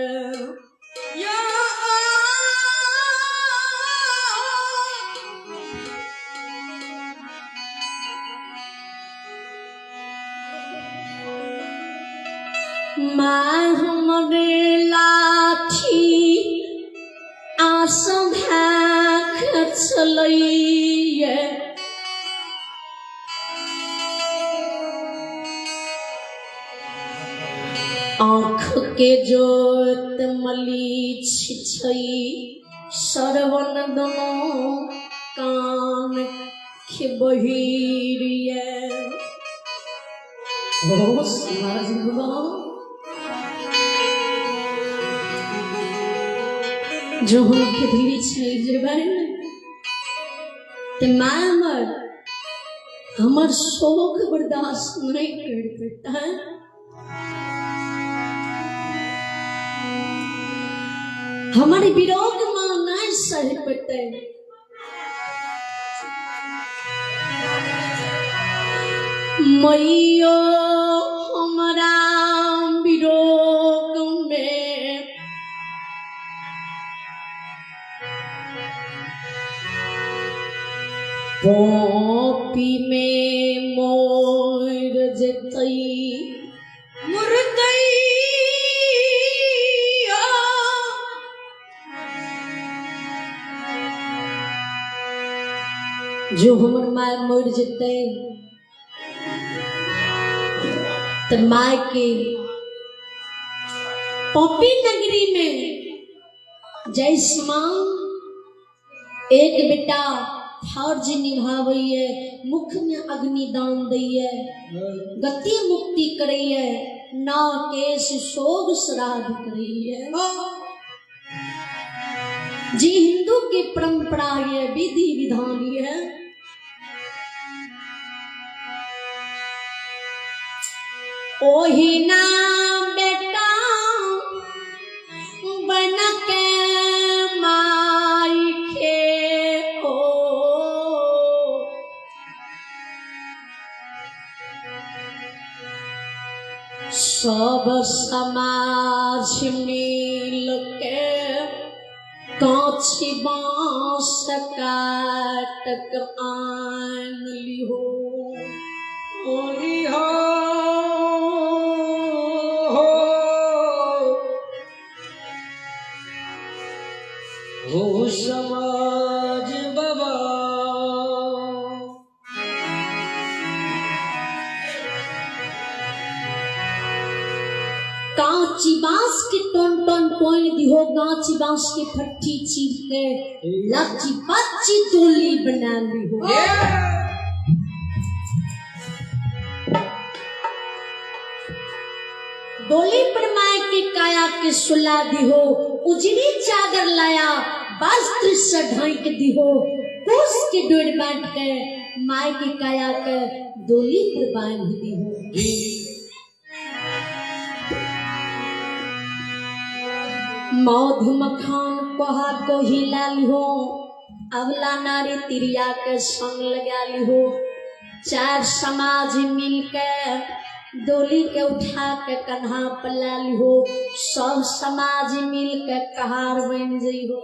सभाख चलैये आँख के जोत मलीछ छै श्रवण दुनू कान के बहिर ये ओ समाज बाबा जो हम खेतली छै जेबै तऽ माय हमर हमर शोक बर्दाश्त नहि करि पेतै। हमर विरोग माँ नहि सहि पेतै। मैयो हमरा विरोग में पॉपी में मोर जेतै मुर्दैया। जो हमर माय मर जेतै तऽ माय के पॉपी नगरी में जैसमान एक बेटा फर्ज निभाबैए, मुख में अग्निदान दैए, गति मुक्ति करैए, ना केश शोभ श्राद्ध करैए। जी हिंदू की परंपरा ये विधि विधान ये ओहिना बेटा बन के माई खे ओ सब समाज मिल के काँची बाँस काटक आन लिहो। ओनी हो हो समाज बाबा। कांची बांस के टोन टोन टोन दिहो, कांची बांस के फट्टी चीर के लच्ची पच्ची डोली बना लिहो। डोली पर माय के काया के सुला दिहो, उजरी चादर लाया वस्त्र से ढांक दिहो, कुश के डोर बांट के माय के काया के डोली पर बांध दिहो। मौध मखान कोहा कोही ला लिहो, अवला नारी तिरिया के संग लगा लिहो, चार समाज मिल के डोली के उठा के कन्हा पर ला लिहो, सब समाज मिल के कहार बन जइहो।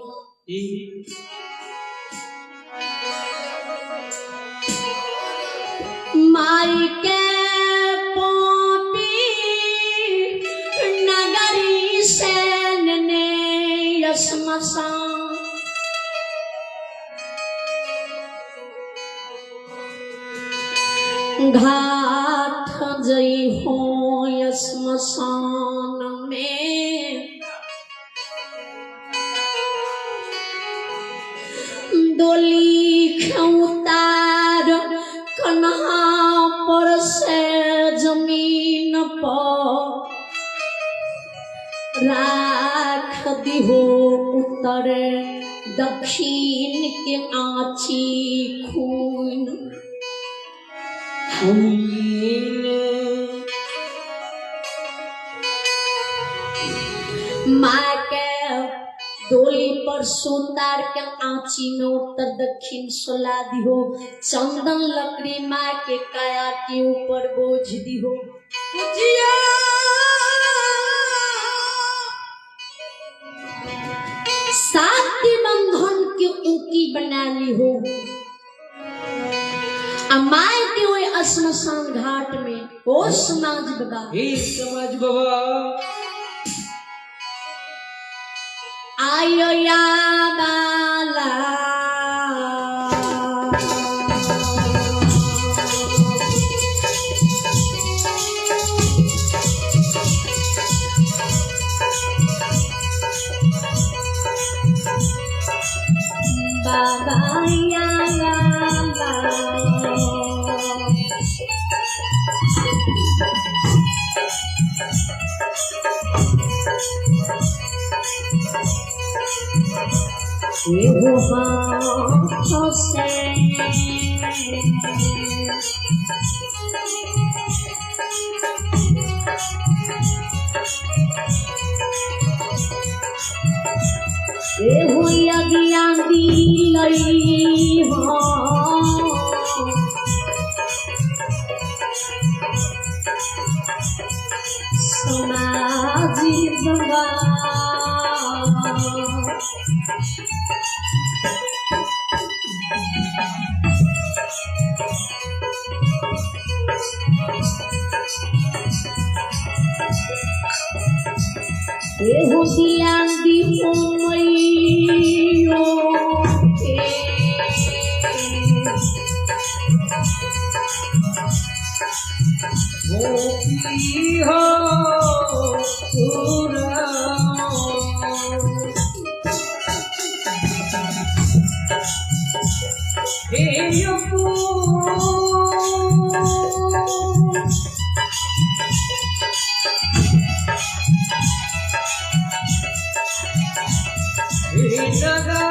माई के पोपी नगरी सेन ने श्मशान घाट जई हो श्मशान में डोली उतार कन्हा पर से जमीन पर राख दिहो, उत्तर दक्षिण के आँची खून खून माँ के डोली पर सुतार के आँची में उत्तर दक्षिण सुला दिहो, चंदन लकड़ी माँ के काया के ऊपर बोझ दिहो। सात बंधन के ऊकी बना ली हो आ my के ओहि श्मशान घाट में ओ समाज बाबा हे समाज बाबा। आयो या बाला बाबा या बाला। एगो हाथ से एगो यज्ञ दिलई हो। समाज बाबा एहो दिया दियो मैयो के। गोपी हो पूरा हे यपू हे नगा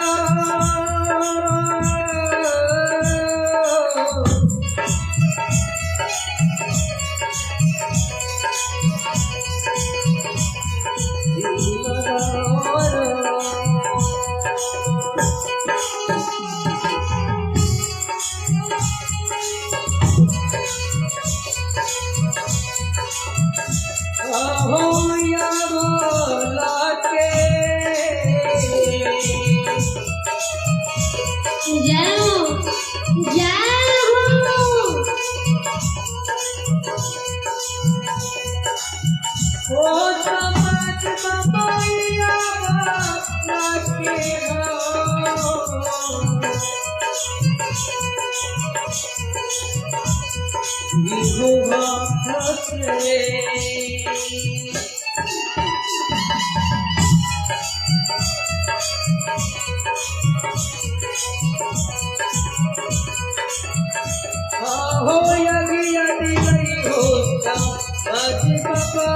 जय हो, जय हो। हो यदि यदि नहीं हो आज बाबा।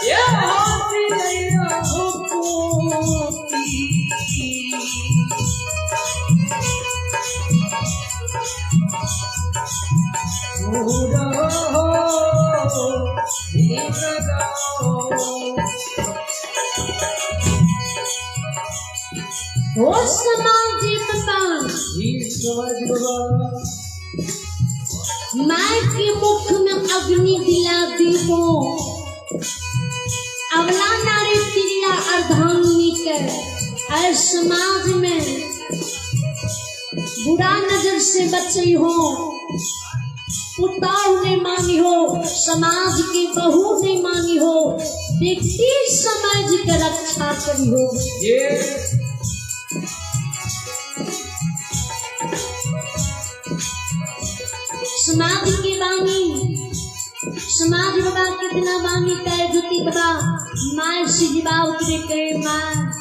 ये होती नहीं हो कोती। हो हो समाज बाबा, माँ के मुख में अग्नि दिला दी हो। अवला नारी तिरिया अर्धांगिनी के ऐ समाज में बुरा नजर से बची हो, पुताव नहीं मांगी हो, समाज की बहू नहीं मांगी हो, व्यक्ति समाज के रक्षा करी हो। ये समाज की बानी, समाज बाबा कितना बानी कह जुती बाबा माँ से जवाब करे के माँ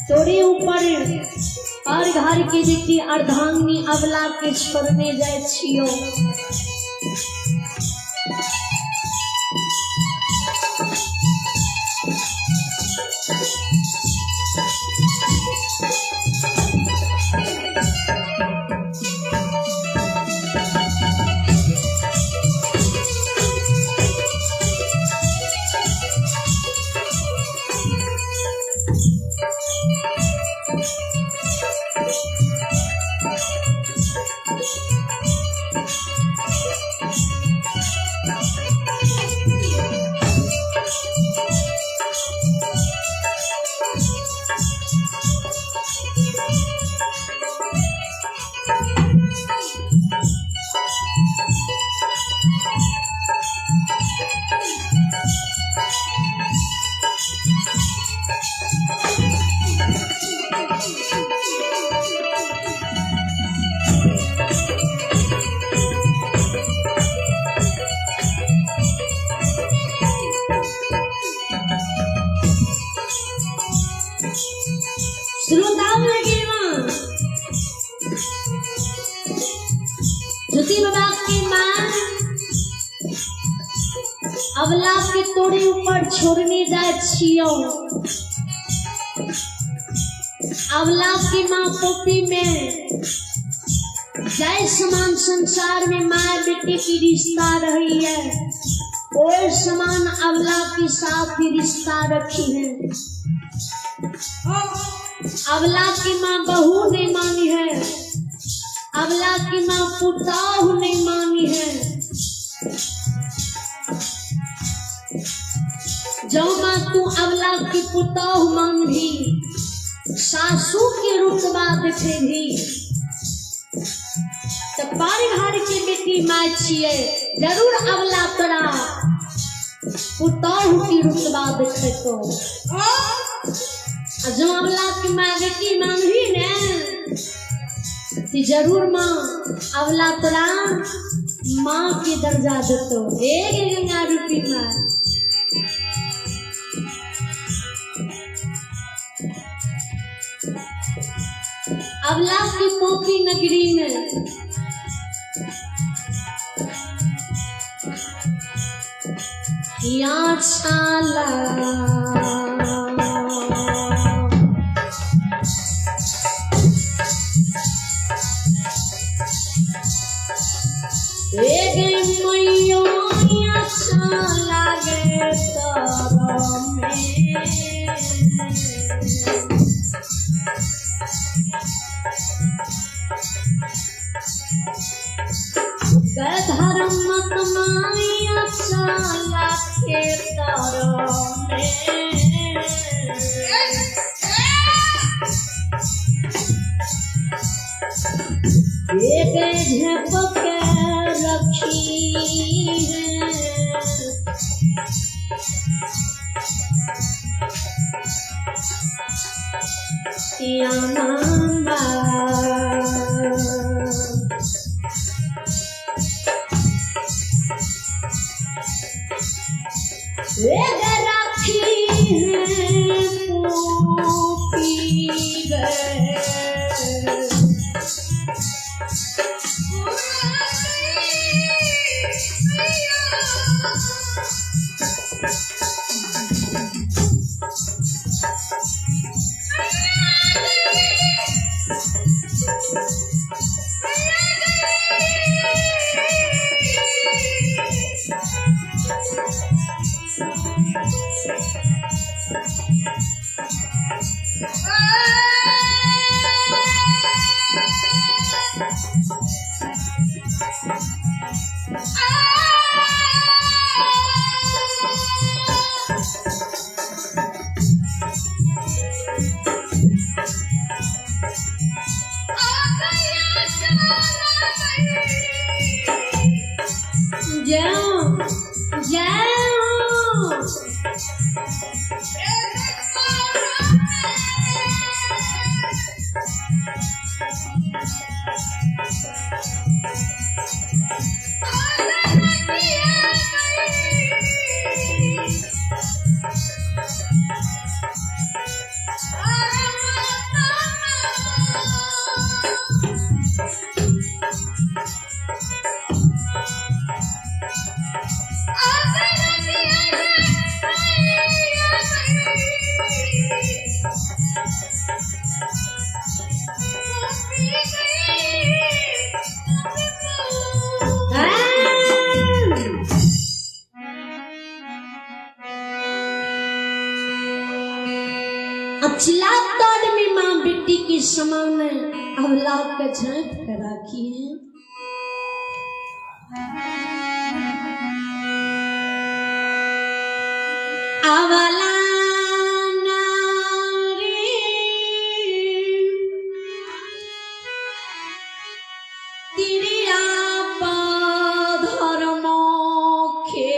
तोरे ऊपर और घर के जेकी अर्धांगिनी अबला के छोड़ने जाय छियो। तुलसी बाबा की माँ अवला के तोरे ऊपर छोड़ने जाए छियो। अवला की माँ पोपी में जय समान संसार में माँ बेटी की रिश्ता रही है, और समान अवला के साथ ही रिश्ता रखी है। अवला की माँ बहू नहीं मानी है, अवला की माँ पुताहू नहीं मानी है। जो माँ तू अवला की पुताहू मान भी, सासू के रुतबा देखे भी, तो परिवार के बेटी माँ छिए जरूर अवला तोरा पुताहू की रुतबा देखे तो। जो अवला की माँ बेटी मानही ने तो जरूर माँ अवला तोरा माँ के दर्जा देतो। एक गंगा रूपी माँ अवला की पोखी नगरी में या छाला एक मैयो या छाला गे तर में। धर्म माया साला के तर में। एक झपक रखी है श्यामा। राखी है पोपी गए जाओ जाओ। अचला में माँ बेटी के समान अवला के झांप कर राखी है। अवला नारी तिरिया धर्म खे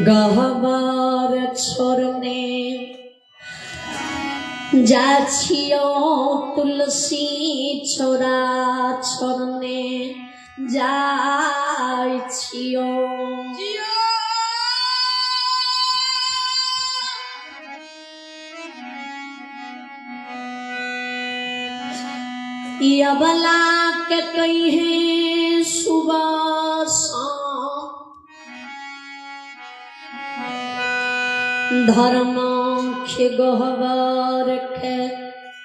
गहबर छोड़ने जाछियो तुलसी छोरा छोड़ने जाछियो। अबला के कहे सुबह शाम, धर्माख्य गहबर के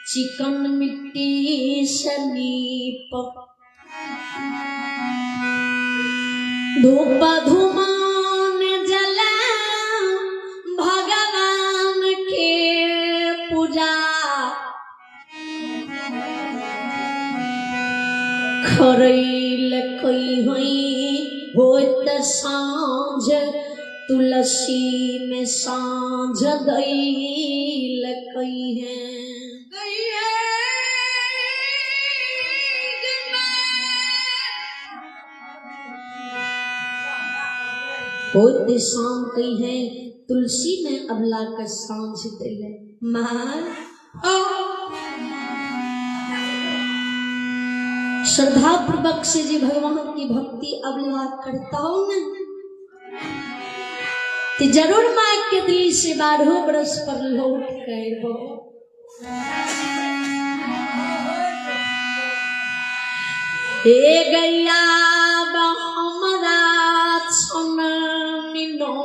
चिकन मिट्टी से नीप, धूप धुमान जला भगवान के पूजा, खरैल कही होत साँझ तुलसी में साँझ दैल कही है। होत शाम कही है तुलसी में अबला के साँझ दैल माँ। श्रद्धा पूर्वक से जी भगवान की भक्ति अबला करता हूं न तो जरूर माँ के दिल से 12 बरस पर लौट कर वो। हे गैया हमरा छन मिनो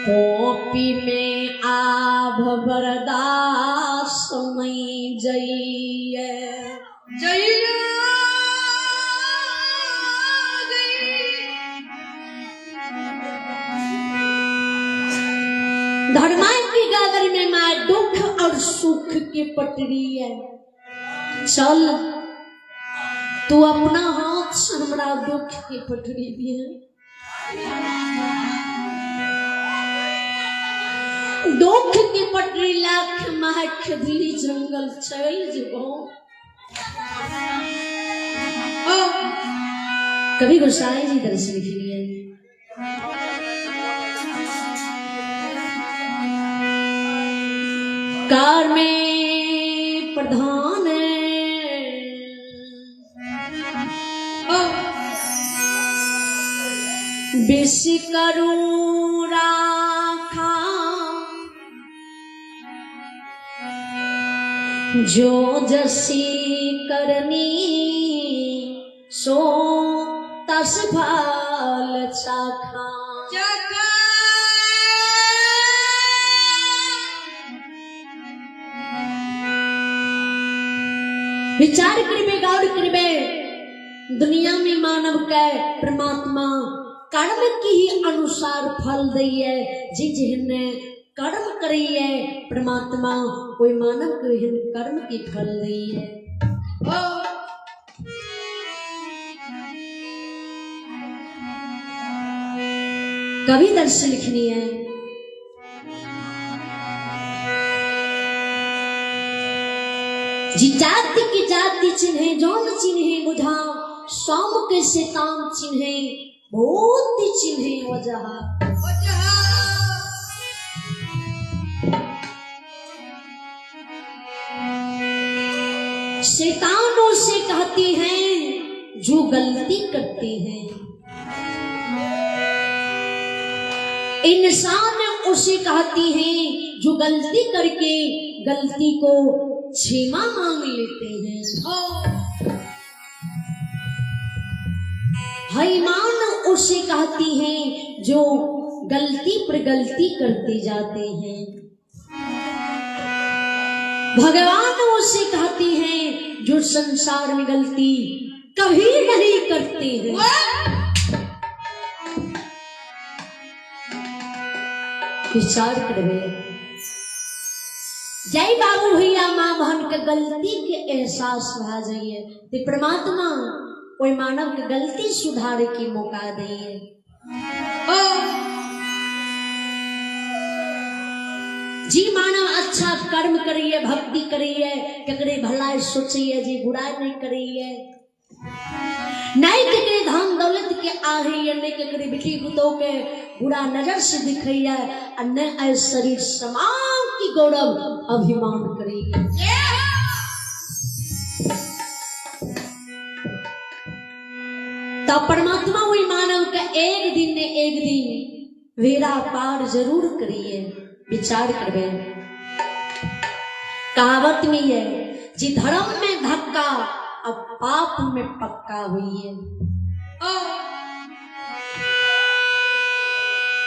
कॉपी में आभ बरदास नहीं जइए जइया। धर्मा की गागर में माँ दुख और सुख की पटरी है। चल तू अपना हाथ से हमरा दुख की पटरी दिए। दुख की पटरी लाख महक दिली जंगल चल जबो। कभी गोसाई जी दर्शन के लिए कार में प्रधान विष करू राखा जो जसी करनी सो तस फल चाखा। विचार करबे गौर करबे दुनिया में मानव के परमात्मा कर्म की ही अनुसार फल दैये। जी जिहने कर्म करिए परमात्मा कोई मानव के एहन कर्म की फल दैये। कवि दर्श लिखनी है। जी जाति की जाति चिन्हे जौन चिन्हे बुझा सोम के शैतान चिन्हे भूत चिन्हे वजह। शैतानों से कहती हैं जो गलती करते हैं, इंसान उसे कहती हैं जो गलती करके गलती को क्षमा मांग लेते हैं। हैमान उसे कहती हैं जो गलती पर गलती करते जाते हैं। भगवान उसे कहती हैं जो संसार में गलती कभी नहीं करते हैं। विचार करबे जय बाबू भैया माँ बहन के गलती के एहसास भा जाइए ते परमात्मा कोई मानव के गलती सुधारे की मौका दिए। जी मानव अच्छा कर्म करिए, भक्ति करिए, ककरे भलाई सोचिए, जी बुराई नहीं करिए, नहीं ककरे धन दौलत के आहिए, नहीं ककरे बेटी पुतोह के बुरा नजर से दिखैया, और नहीं आए शरीर समान की गौरव अभिमान करिए। तब परमात्मा वही मानव का एक दिन ने एक दिन वेरा पार जरूर करिए। विचार करबे कहावत में है जी धर्म में धक्का अब पाप में पक्का हुई है।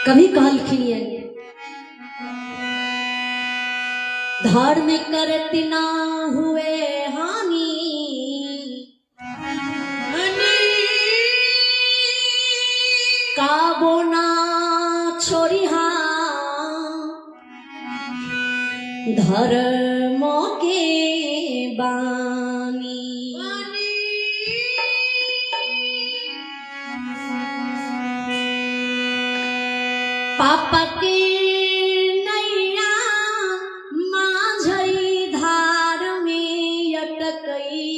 कभी कहलखिन ये धर्म करत ना हुए हानि, काबो ना छोड़िहा धर्म के बानी। पापा के नैया माझई धार में अटकई,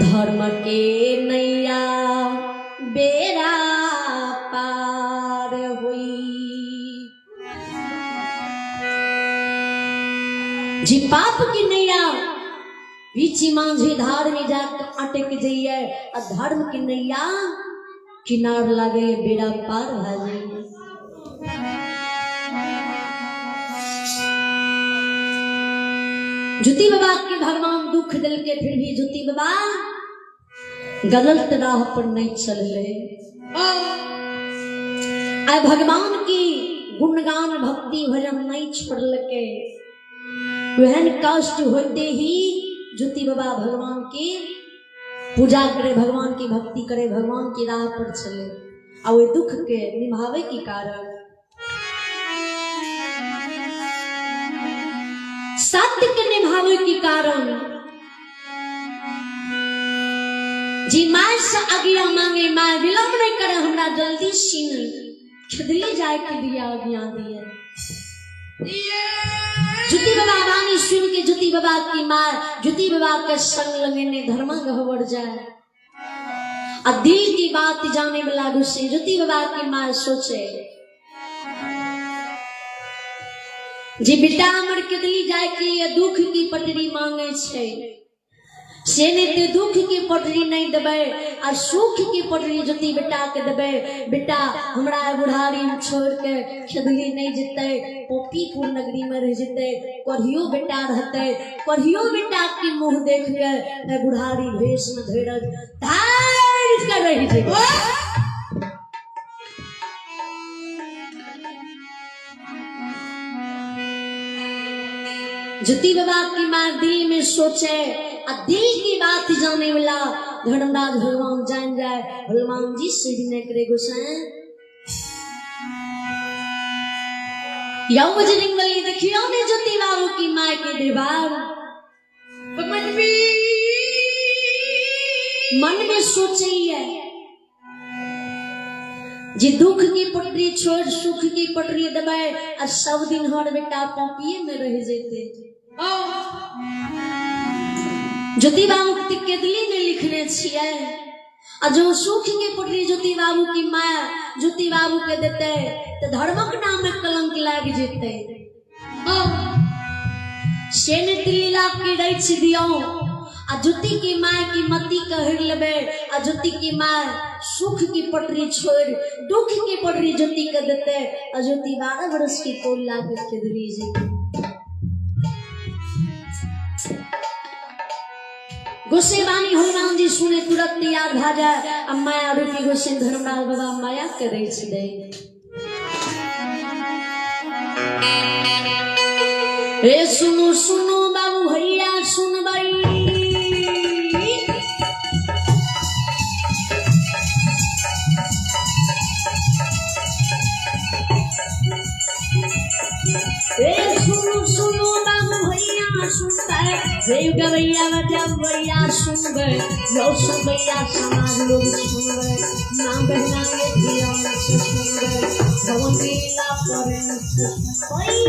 धर्म के नैया बेड़ा पार हुई। जी पाप की नैया बीची मांझी धार में जाकर अटक जाइए और धर्म की नैया किनार लागे बेड़ा पार भा जाइए। ज्योति बाबा के भगवान दुख दिल के फिर भी ज्योति बाबा गलत राह पर नहीं चल रहे। आए भगवान की गुणगान भक्ति भजन नहीं छोड़ लके। वहन कष्ट होते ही ज्योति बाबा भगवान की पूजा करे, भगवान की भक्ति करे, भगवान की राह पर चले और वे दुख के निभावे के कारण सत्य के निभावे के कारण जी माय से आज्ञा मांगे, माय विलंब नहीं करे, हमरा जल्दी सीन खिदली जाए के दिया आज्ञा दिए। ज्योति बाबा वाणी सुन के ज्योति बाबा की माँ ज्योति बाबा के संग लगने धर्मा गहवर जाए आ दिल की बात जाने वाला गुस्से ज्योति बाबा की माँ सोचे जी बेटा हमर केदली जाए के ये दुख की पटरी मांगे छे, से नहीं ते दुख की पटरी नहीं देबै आ सुख की पटरी ज्योति बेटा के देबै। बेटा हमरा बुढ़ारी में छोड़ के खेदली नहीं जेतै, पोपीपुर नगरी में रह जेतै, कहियो बेटा रहतै, कहियो बेटा की मुंह देख के बुढ़ारी भेष में धैरज धार के रह जेतै। ज्योति बाबा की माँ दिल में सोचे आ दिल की बात जाने वाला धर्मराज भगवान जान जाए, हनुमान जी से भी नहीं करे गोसाई। यौ बजरंग बली देखियो ने ज्योति बाबू की माँ के व्यवहार मन में सोचे है जे दुख की पटरी छोड़ सुख की पटरी दबाए आ सब दिन हर बेटा पॉपिए में रह जेते। ज्योति बाबू के केदली में लिखने छियै आ जो सुख के पटरी ज्योति बाबू की माँ ज्योति बाबू के देते तो धर्मक नाम में कलंक लाग जेते। से लीला के रच दियो आ ज्योति की माँ की मती कहर लेबे आ ज्योति की माँ सुख की पटरी छोड़ दुख की पटरी ज्योति के देते आ ज्योति 12 बरस की कोल लाग के दिली जेते। गोसाई वाणी हनुमान जी सुने तुरंत तैयार भा जाए आ माया रूपी गोसाई धर्मराज बाबा माया करे छे। रे सुनो सुनो बाबू भैया सुनबई, रे सुनो सुनो बाबू भैया सुनबै, रे गवैया बजबैया सुनबै, यौ सुनबैया समाज लोग सुनबै, नाम बहना के ध्यान से सुनबै, भगवान लीला प्रेम से सुनबै।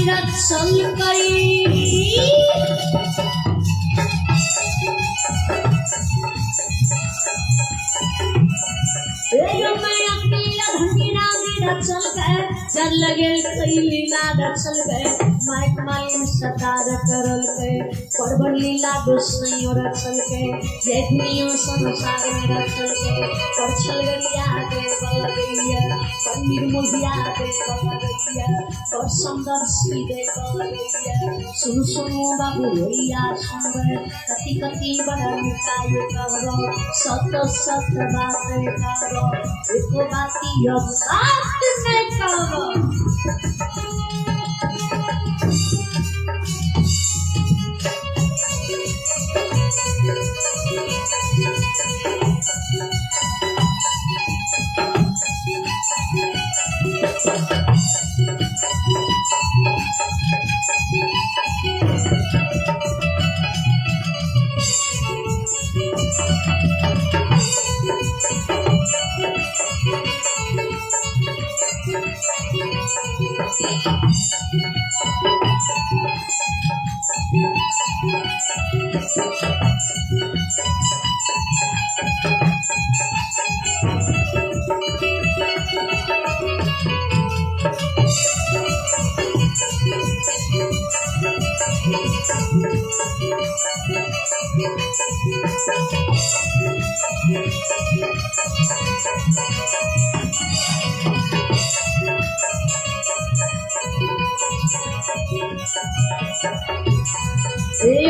रचल कई। चल गए चल लगे कई लीला रचल गए माइक मालिन सतार करल गए परबर लीला गोसाइयों रचल गए जय दुनिया संसार में रचल गए पर छल गरिया दे बल गैया पर निर्मोहिया दे बल गैया पर समदर्शी दे बल गैया। सुन सुनो बाबू भैया सुन कति कति बड़ा निकाय कहब सत सत बात कहब एको बाती अब साथ नहीं कहब।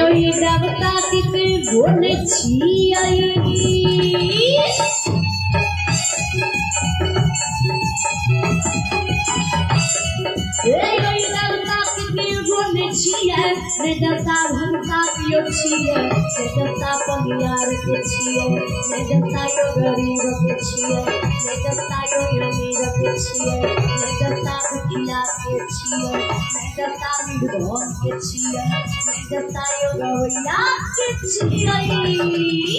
ओहि देवता के गुण छियै ओहि देवता के गुण छियै ने देवता भगता पियो छियै ने देवता पनियार के छियै ने देवता यो गरीब के छियै ने देवता यो अमीर के छियै ने देवता दुखिया के छियै ने देवता निर्धन के छियै ने देवता यो गवैया के छियै।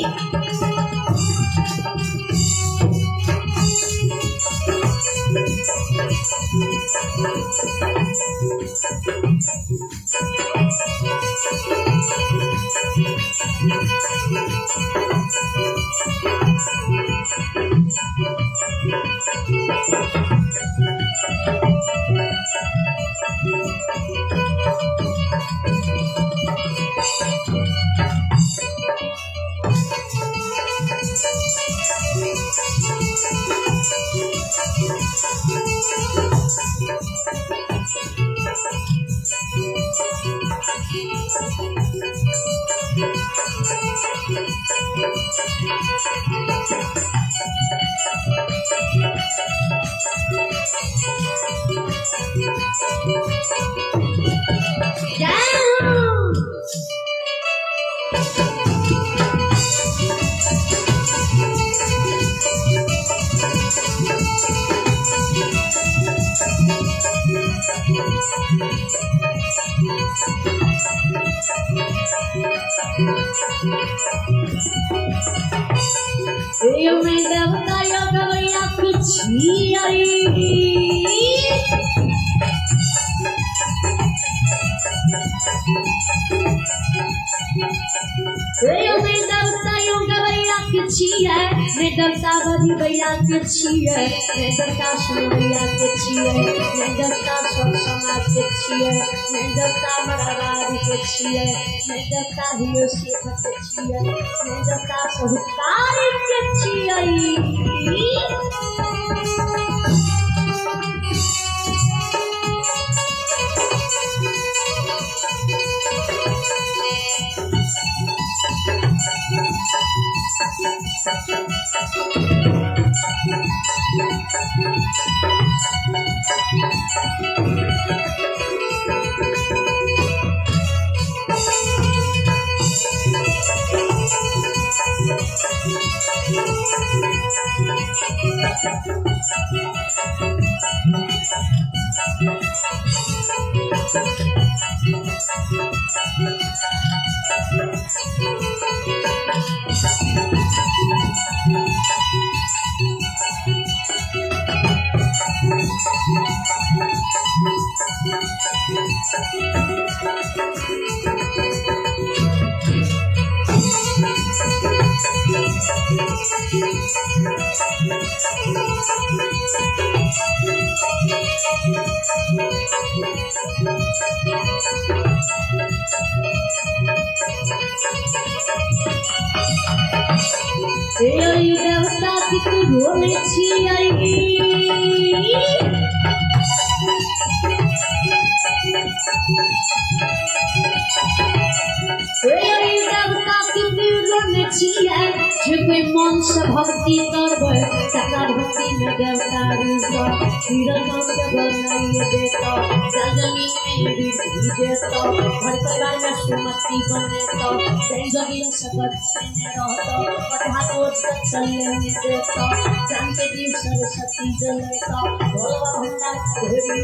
देवता यो गवैया छियै देवता यो गवैया के छियै ने देवता बजबैया के छियै ने देवता सुनबैया के छियै ने देवता सब समाज के छियै ने देवता मराबारी के छियै ने देवता हियो सेठ के छियै ने देवता साहूकार के छियै। देवता की रोने छियै। देवता की रोने छियै, जे कोई मन से भक्ति करबै तकरा भक्ति में देवता रुसत, हीरा के बनाइए देता, जल जमीन में रिद्धि देता, घर परिवार में सुमति बनेता, जल जमीन से बच्चे ने रहता, पढ़ा रोज चलने में देता, जान के दीप सरस्वती जलेता, भोला भंडार घोड़ी।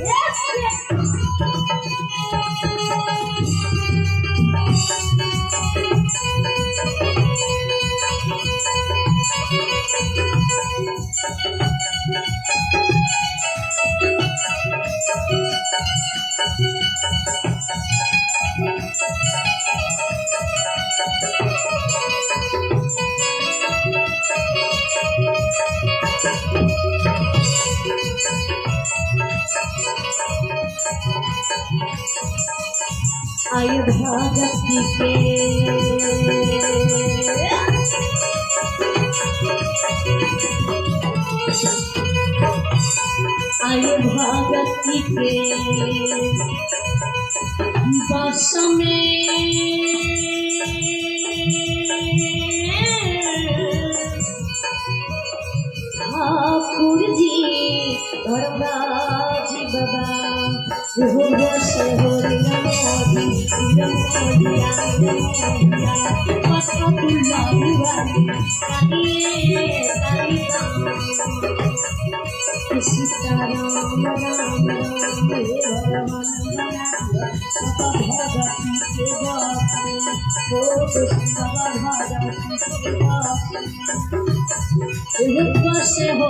आई भगती के आई भगती के बस में ठाकुर जी धर्मराज बाबा हो बस हो सीताराम राम राम हे भगवान से हो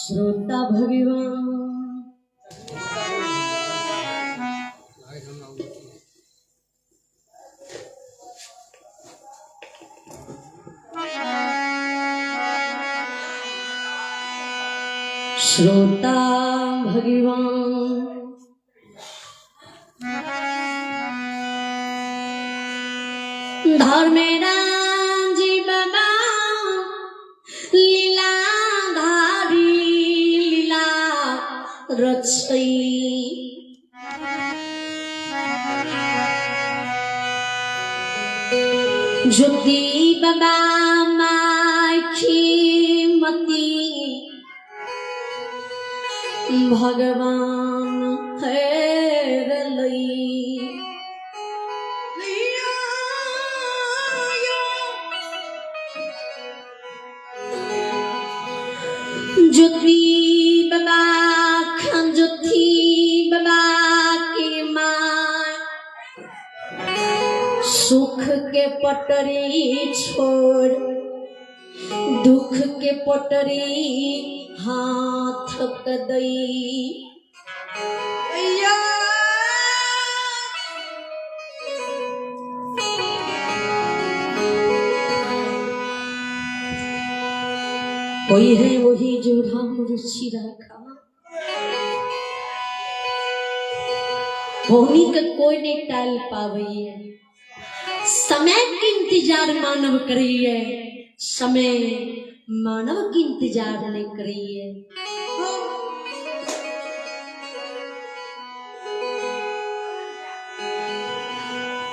श्रोता भगवान। श्रोता भगवान धर्मेराजी बाबा लीलाधारी लीला रचई ज्योति बाबा माखी मती भगवान हेर लई। ज्योति बाबा खान ज्योति बाबा के माँ सुख के पटरी छोड़ दुख के पटरी हाथ कदई। वही है वही जो राम रुचि रखा, होनी के कोई नहीं टाल पावे। समय के इंतजार मानव करिए, समय मानव के इंतजार नहीं करिए।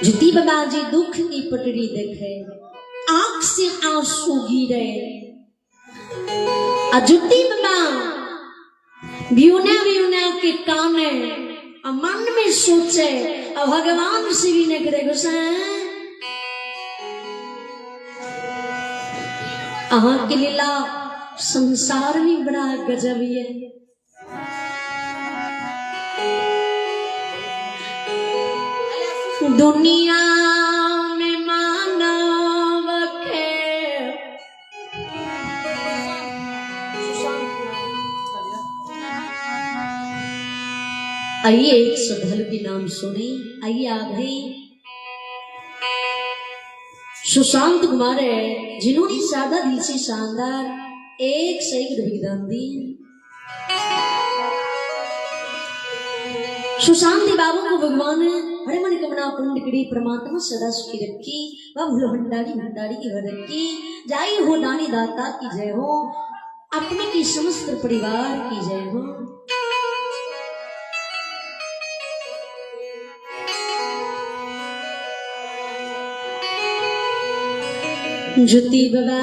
ज्योति बाबा जी दुख की पटरी देखे, आंख से आंसू गिरे। आ ज्योति बाबा बिउना बिउना के काने आ मन में सोचे, आ भगवान से भी नहीं करे गुस्सा। अहाँ के लीला संसार में बड़ा गजब है। दुनिया में मानव के आइए एक श्रद्धालु के नाम सुने। आइए आप हैं सुशांत कुमार है, जिन्होंने सादा दिल से शानदार एक सही विधान दी। सुशांत बाबू को भगवान हरे मन कमना पुण्य करी परमात्मा सदा सुखी रखी, बाबू भंडारी भंडारी की घर रखी, जाई हो दानी दाता की जय हो, अपने की समस्त परिवार की जय हो। ज्योति बाबा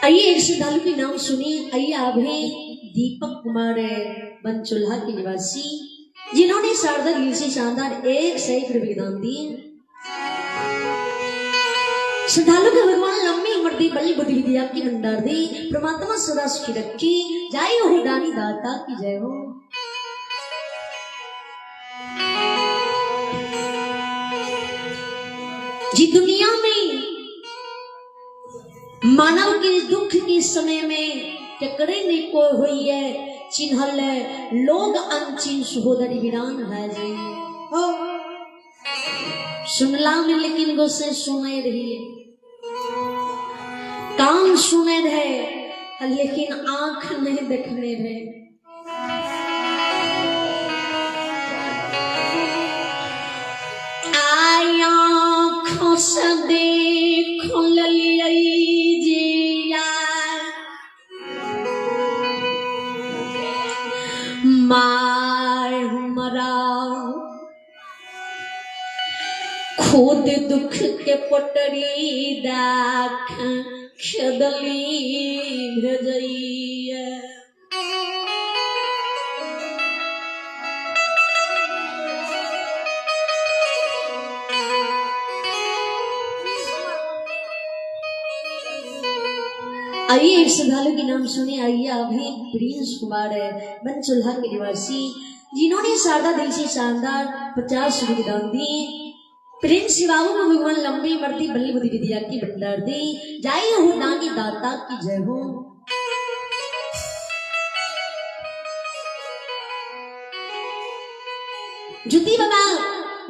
आइए एक श्रद्धालु के नाम सुनिए। आइए आप हैं दीपक कुमार बनचुल्हा के निवासी, जिन्होंने शारदा दिल से शानदार एक सही विधान दिए। श्रद्धालु के भगवान लंबी उम्र दी, बलि बुद्धि विद्या की भंडार दी, परमात्मा सदा सुखी रखी, जय हो दानी दाता की जय हो। जी दुनिया में मानव के दुख के समय में ककरे नहीं कोई हुई है चिन्हल लोग अनचिन सहोदरी वीरान है जी। सुनला में लेकिन गोसे सुने रही, कान सुने रहे लेकिन आंख नहीं देखने रहे। आई आँख से देख लियै जिया, माय हमरा खुद दुख के पटरी दाख खेदली भेजैया। आइए एक श्रद्धालु के नाम सुने। आइए अभी प्रिंस कुमार है बनचुल्हा के निवासी, जिन्होंने शारदा दिल से शानदार 50 रुपए दान दिए। प्रिंस बाबू को भगवान लंबी मर्दी बल्ली बुद्धि विद्या की भंडार दी, जय हो दानी दाता की जय हो। ज्योति बाबा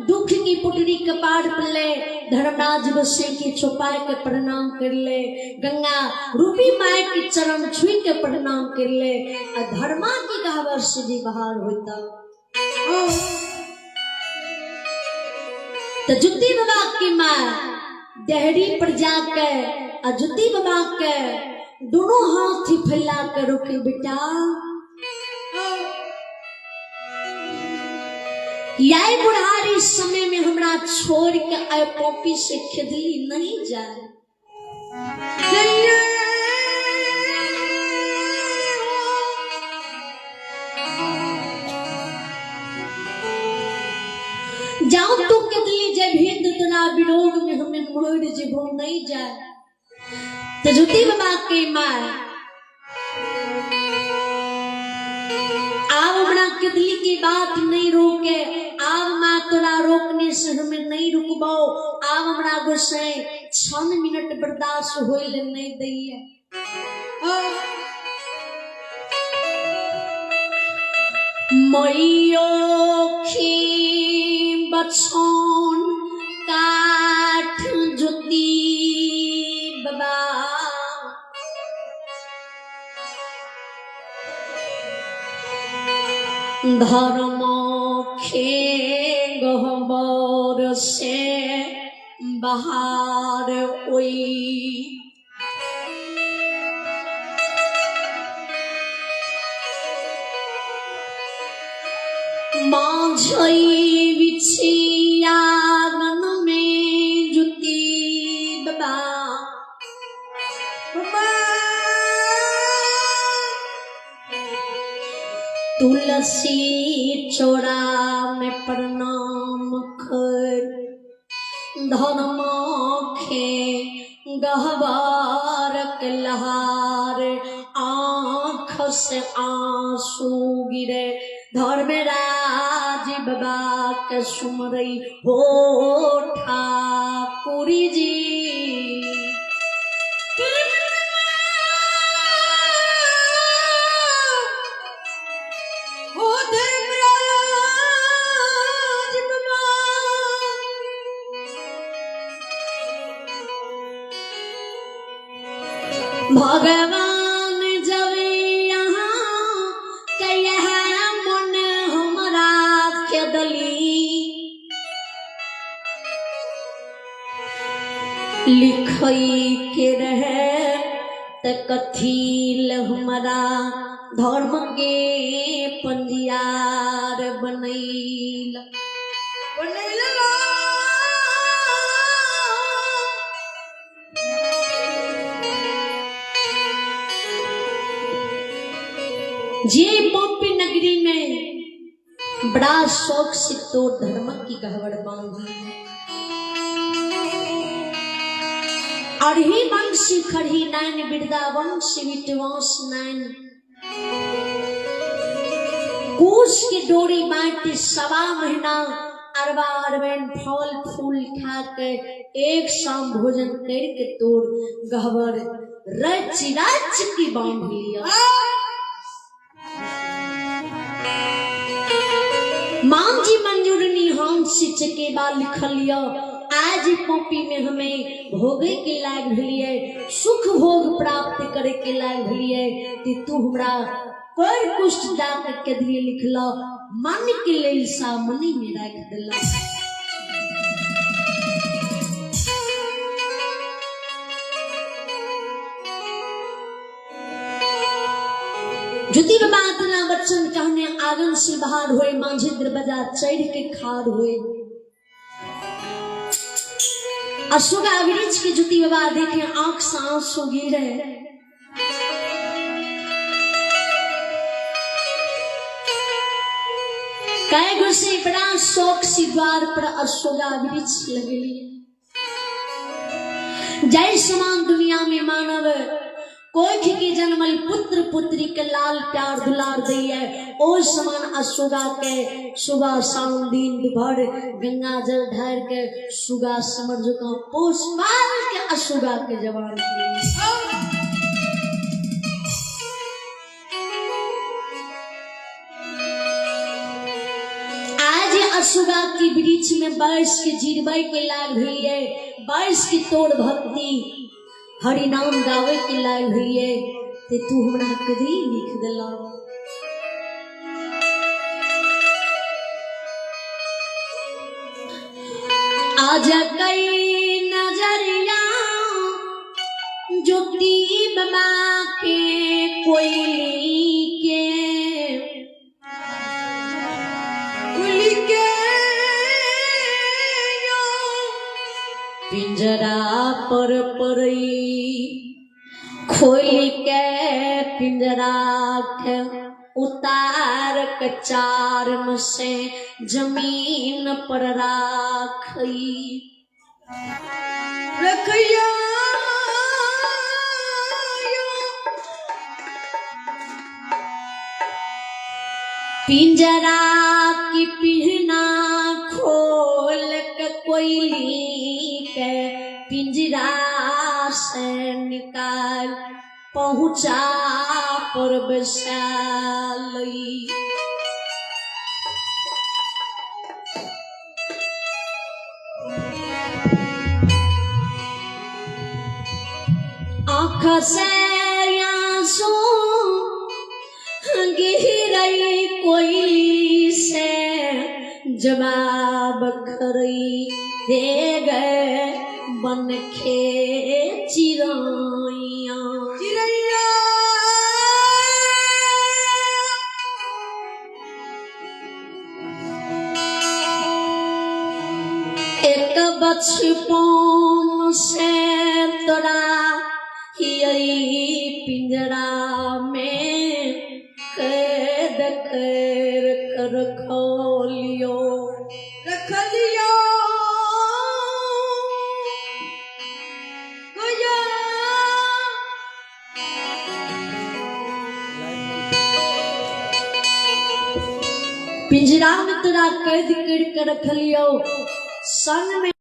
दुख की पुटरी कपाट पर ले, धर्मराज बसे के छुपाए के प्रणाम कर ले, गंगा रूपी माय के चरण छुई के प्रणाम कर ले, आ धर्मा की कहावत से जी बाहर होता। तो ज्योति बाबा की माँ देहरी पर जाके आ ज्योति बाबा के दोनों हाथ ही फैला कर रोके, बेटा यही बुढ़ारी समय में हमरा छोड़ के आए पॉपी से खेदली नहीं जाए। जाओ तू केदली जे भीत तोरा विरोग में हमें मोड़ जेबो नहीं जाए। तो ज्योति बाबा के माँ आब हमरा केदली की बात नहीं रोके, आब माँ तोरा रोकने से हमें नहीं रुकबो, आब हमरा गोसाई 6 मिनट बर्दाश्त होइल नहीं दैया। मयोखी बछौन काठ ज्योति बाबा धर्म खे गहबर से बाहर ओई माझई बिछिया गन में जुती बाबा तुलसी चोरा में प्रणाम कर धर्म खे गहवार लहार आँख से से आंसू गिरे धर्मराज बाबा के सुमरई हो ठाकुर जी। हो धर्मराज बाबा। भगवान जब यहाँ के यह मन हमरा खेदली लिखई के रहे त कथी हमरा धर्म के पंजियार बनैल बनैला। जे पम्पी नगरी में बड़ा शौक से तो धर्म की गहवर बांधी अरही वंशी खड़ी नैन बिरदा वंश विटवंश नैन कोस के डोरी बांटी 1.25 महीना अरबा अरबैन फल फूल खा के एक शाम भोजन करके तोड़ गहवर रच रच की बांध लिया। माम जी मंजूरनी हम सिच के बाद लिखल लिया आज कॉपी में हमें भोगे के लायक भेलिए, सुख भोग प्राप्त करे के लायक भेलिए, ते तू हमरा कर कुष्ठ दान के दिए लिखला मन के लेल सा मनी में राख दिला। ज्योति बाबा इतना बच्चन कहने आंगन से बाहर हुए मांझे दरवाजा चढ़ के खार हुए। अशोका वृक्ष के ज्योति बाबा देखे आंख से आंसू गिरे। कई गुस्से बड़ा शौक सी द्वार पर अशोका वृक्ष लगली। जय समान दुनिया में मानव कोख के जन्मल पुत्र पुत्री के लाल प्यार दुलार दैया ओ समान अशोका के सुबह शाम दिन भर गंगा जल ढार के सुगा समर जो पोस पाल के अशोका के जवान के। आज अशोका की वृक्ष में बारिश के जीरबई के लाग हुई है, बारिश की तोड़ भक्ति हरि नाम गावे के लायक हुई ते तू हमरा कदी लिख दिला। आज कई नजरिया ज्योति बाबा के कोयली के कुली के यो पिंजरा पर पड़ई खोल के पिंजरा के उतार के चार से जमीन पर राखई रखिया यो। पिंजरा की पिहना खोल के कोयली के पिंजरा से निकाल पहुंचा पर बसालई। आँख से आंसू गिरई कोयली से जवाब खरई दे गए बन खे चिड़ैया चिड़ैया। एक बचपन से तोरा यही पिंजरा में कैद कर कर खोलियो रख लियो गया। पिंजरा में तोरा कैद कर के रखलियो, संग में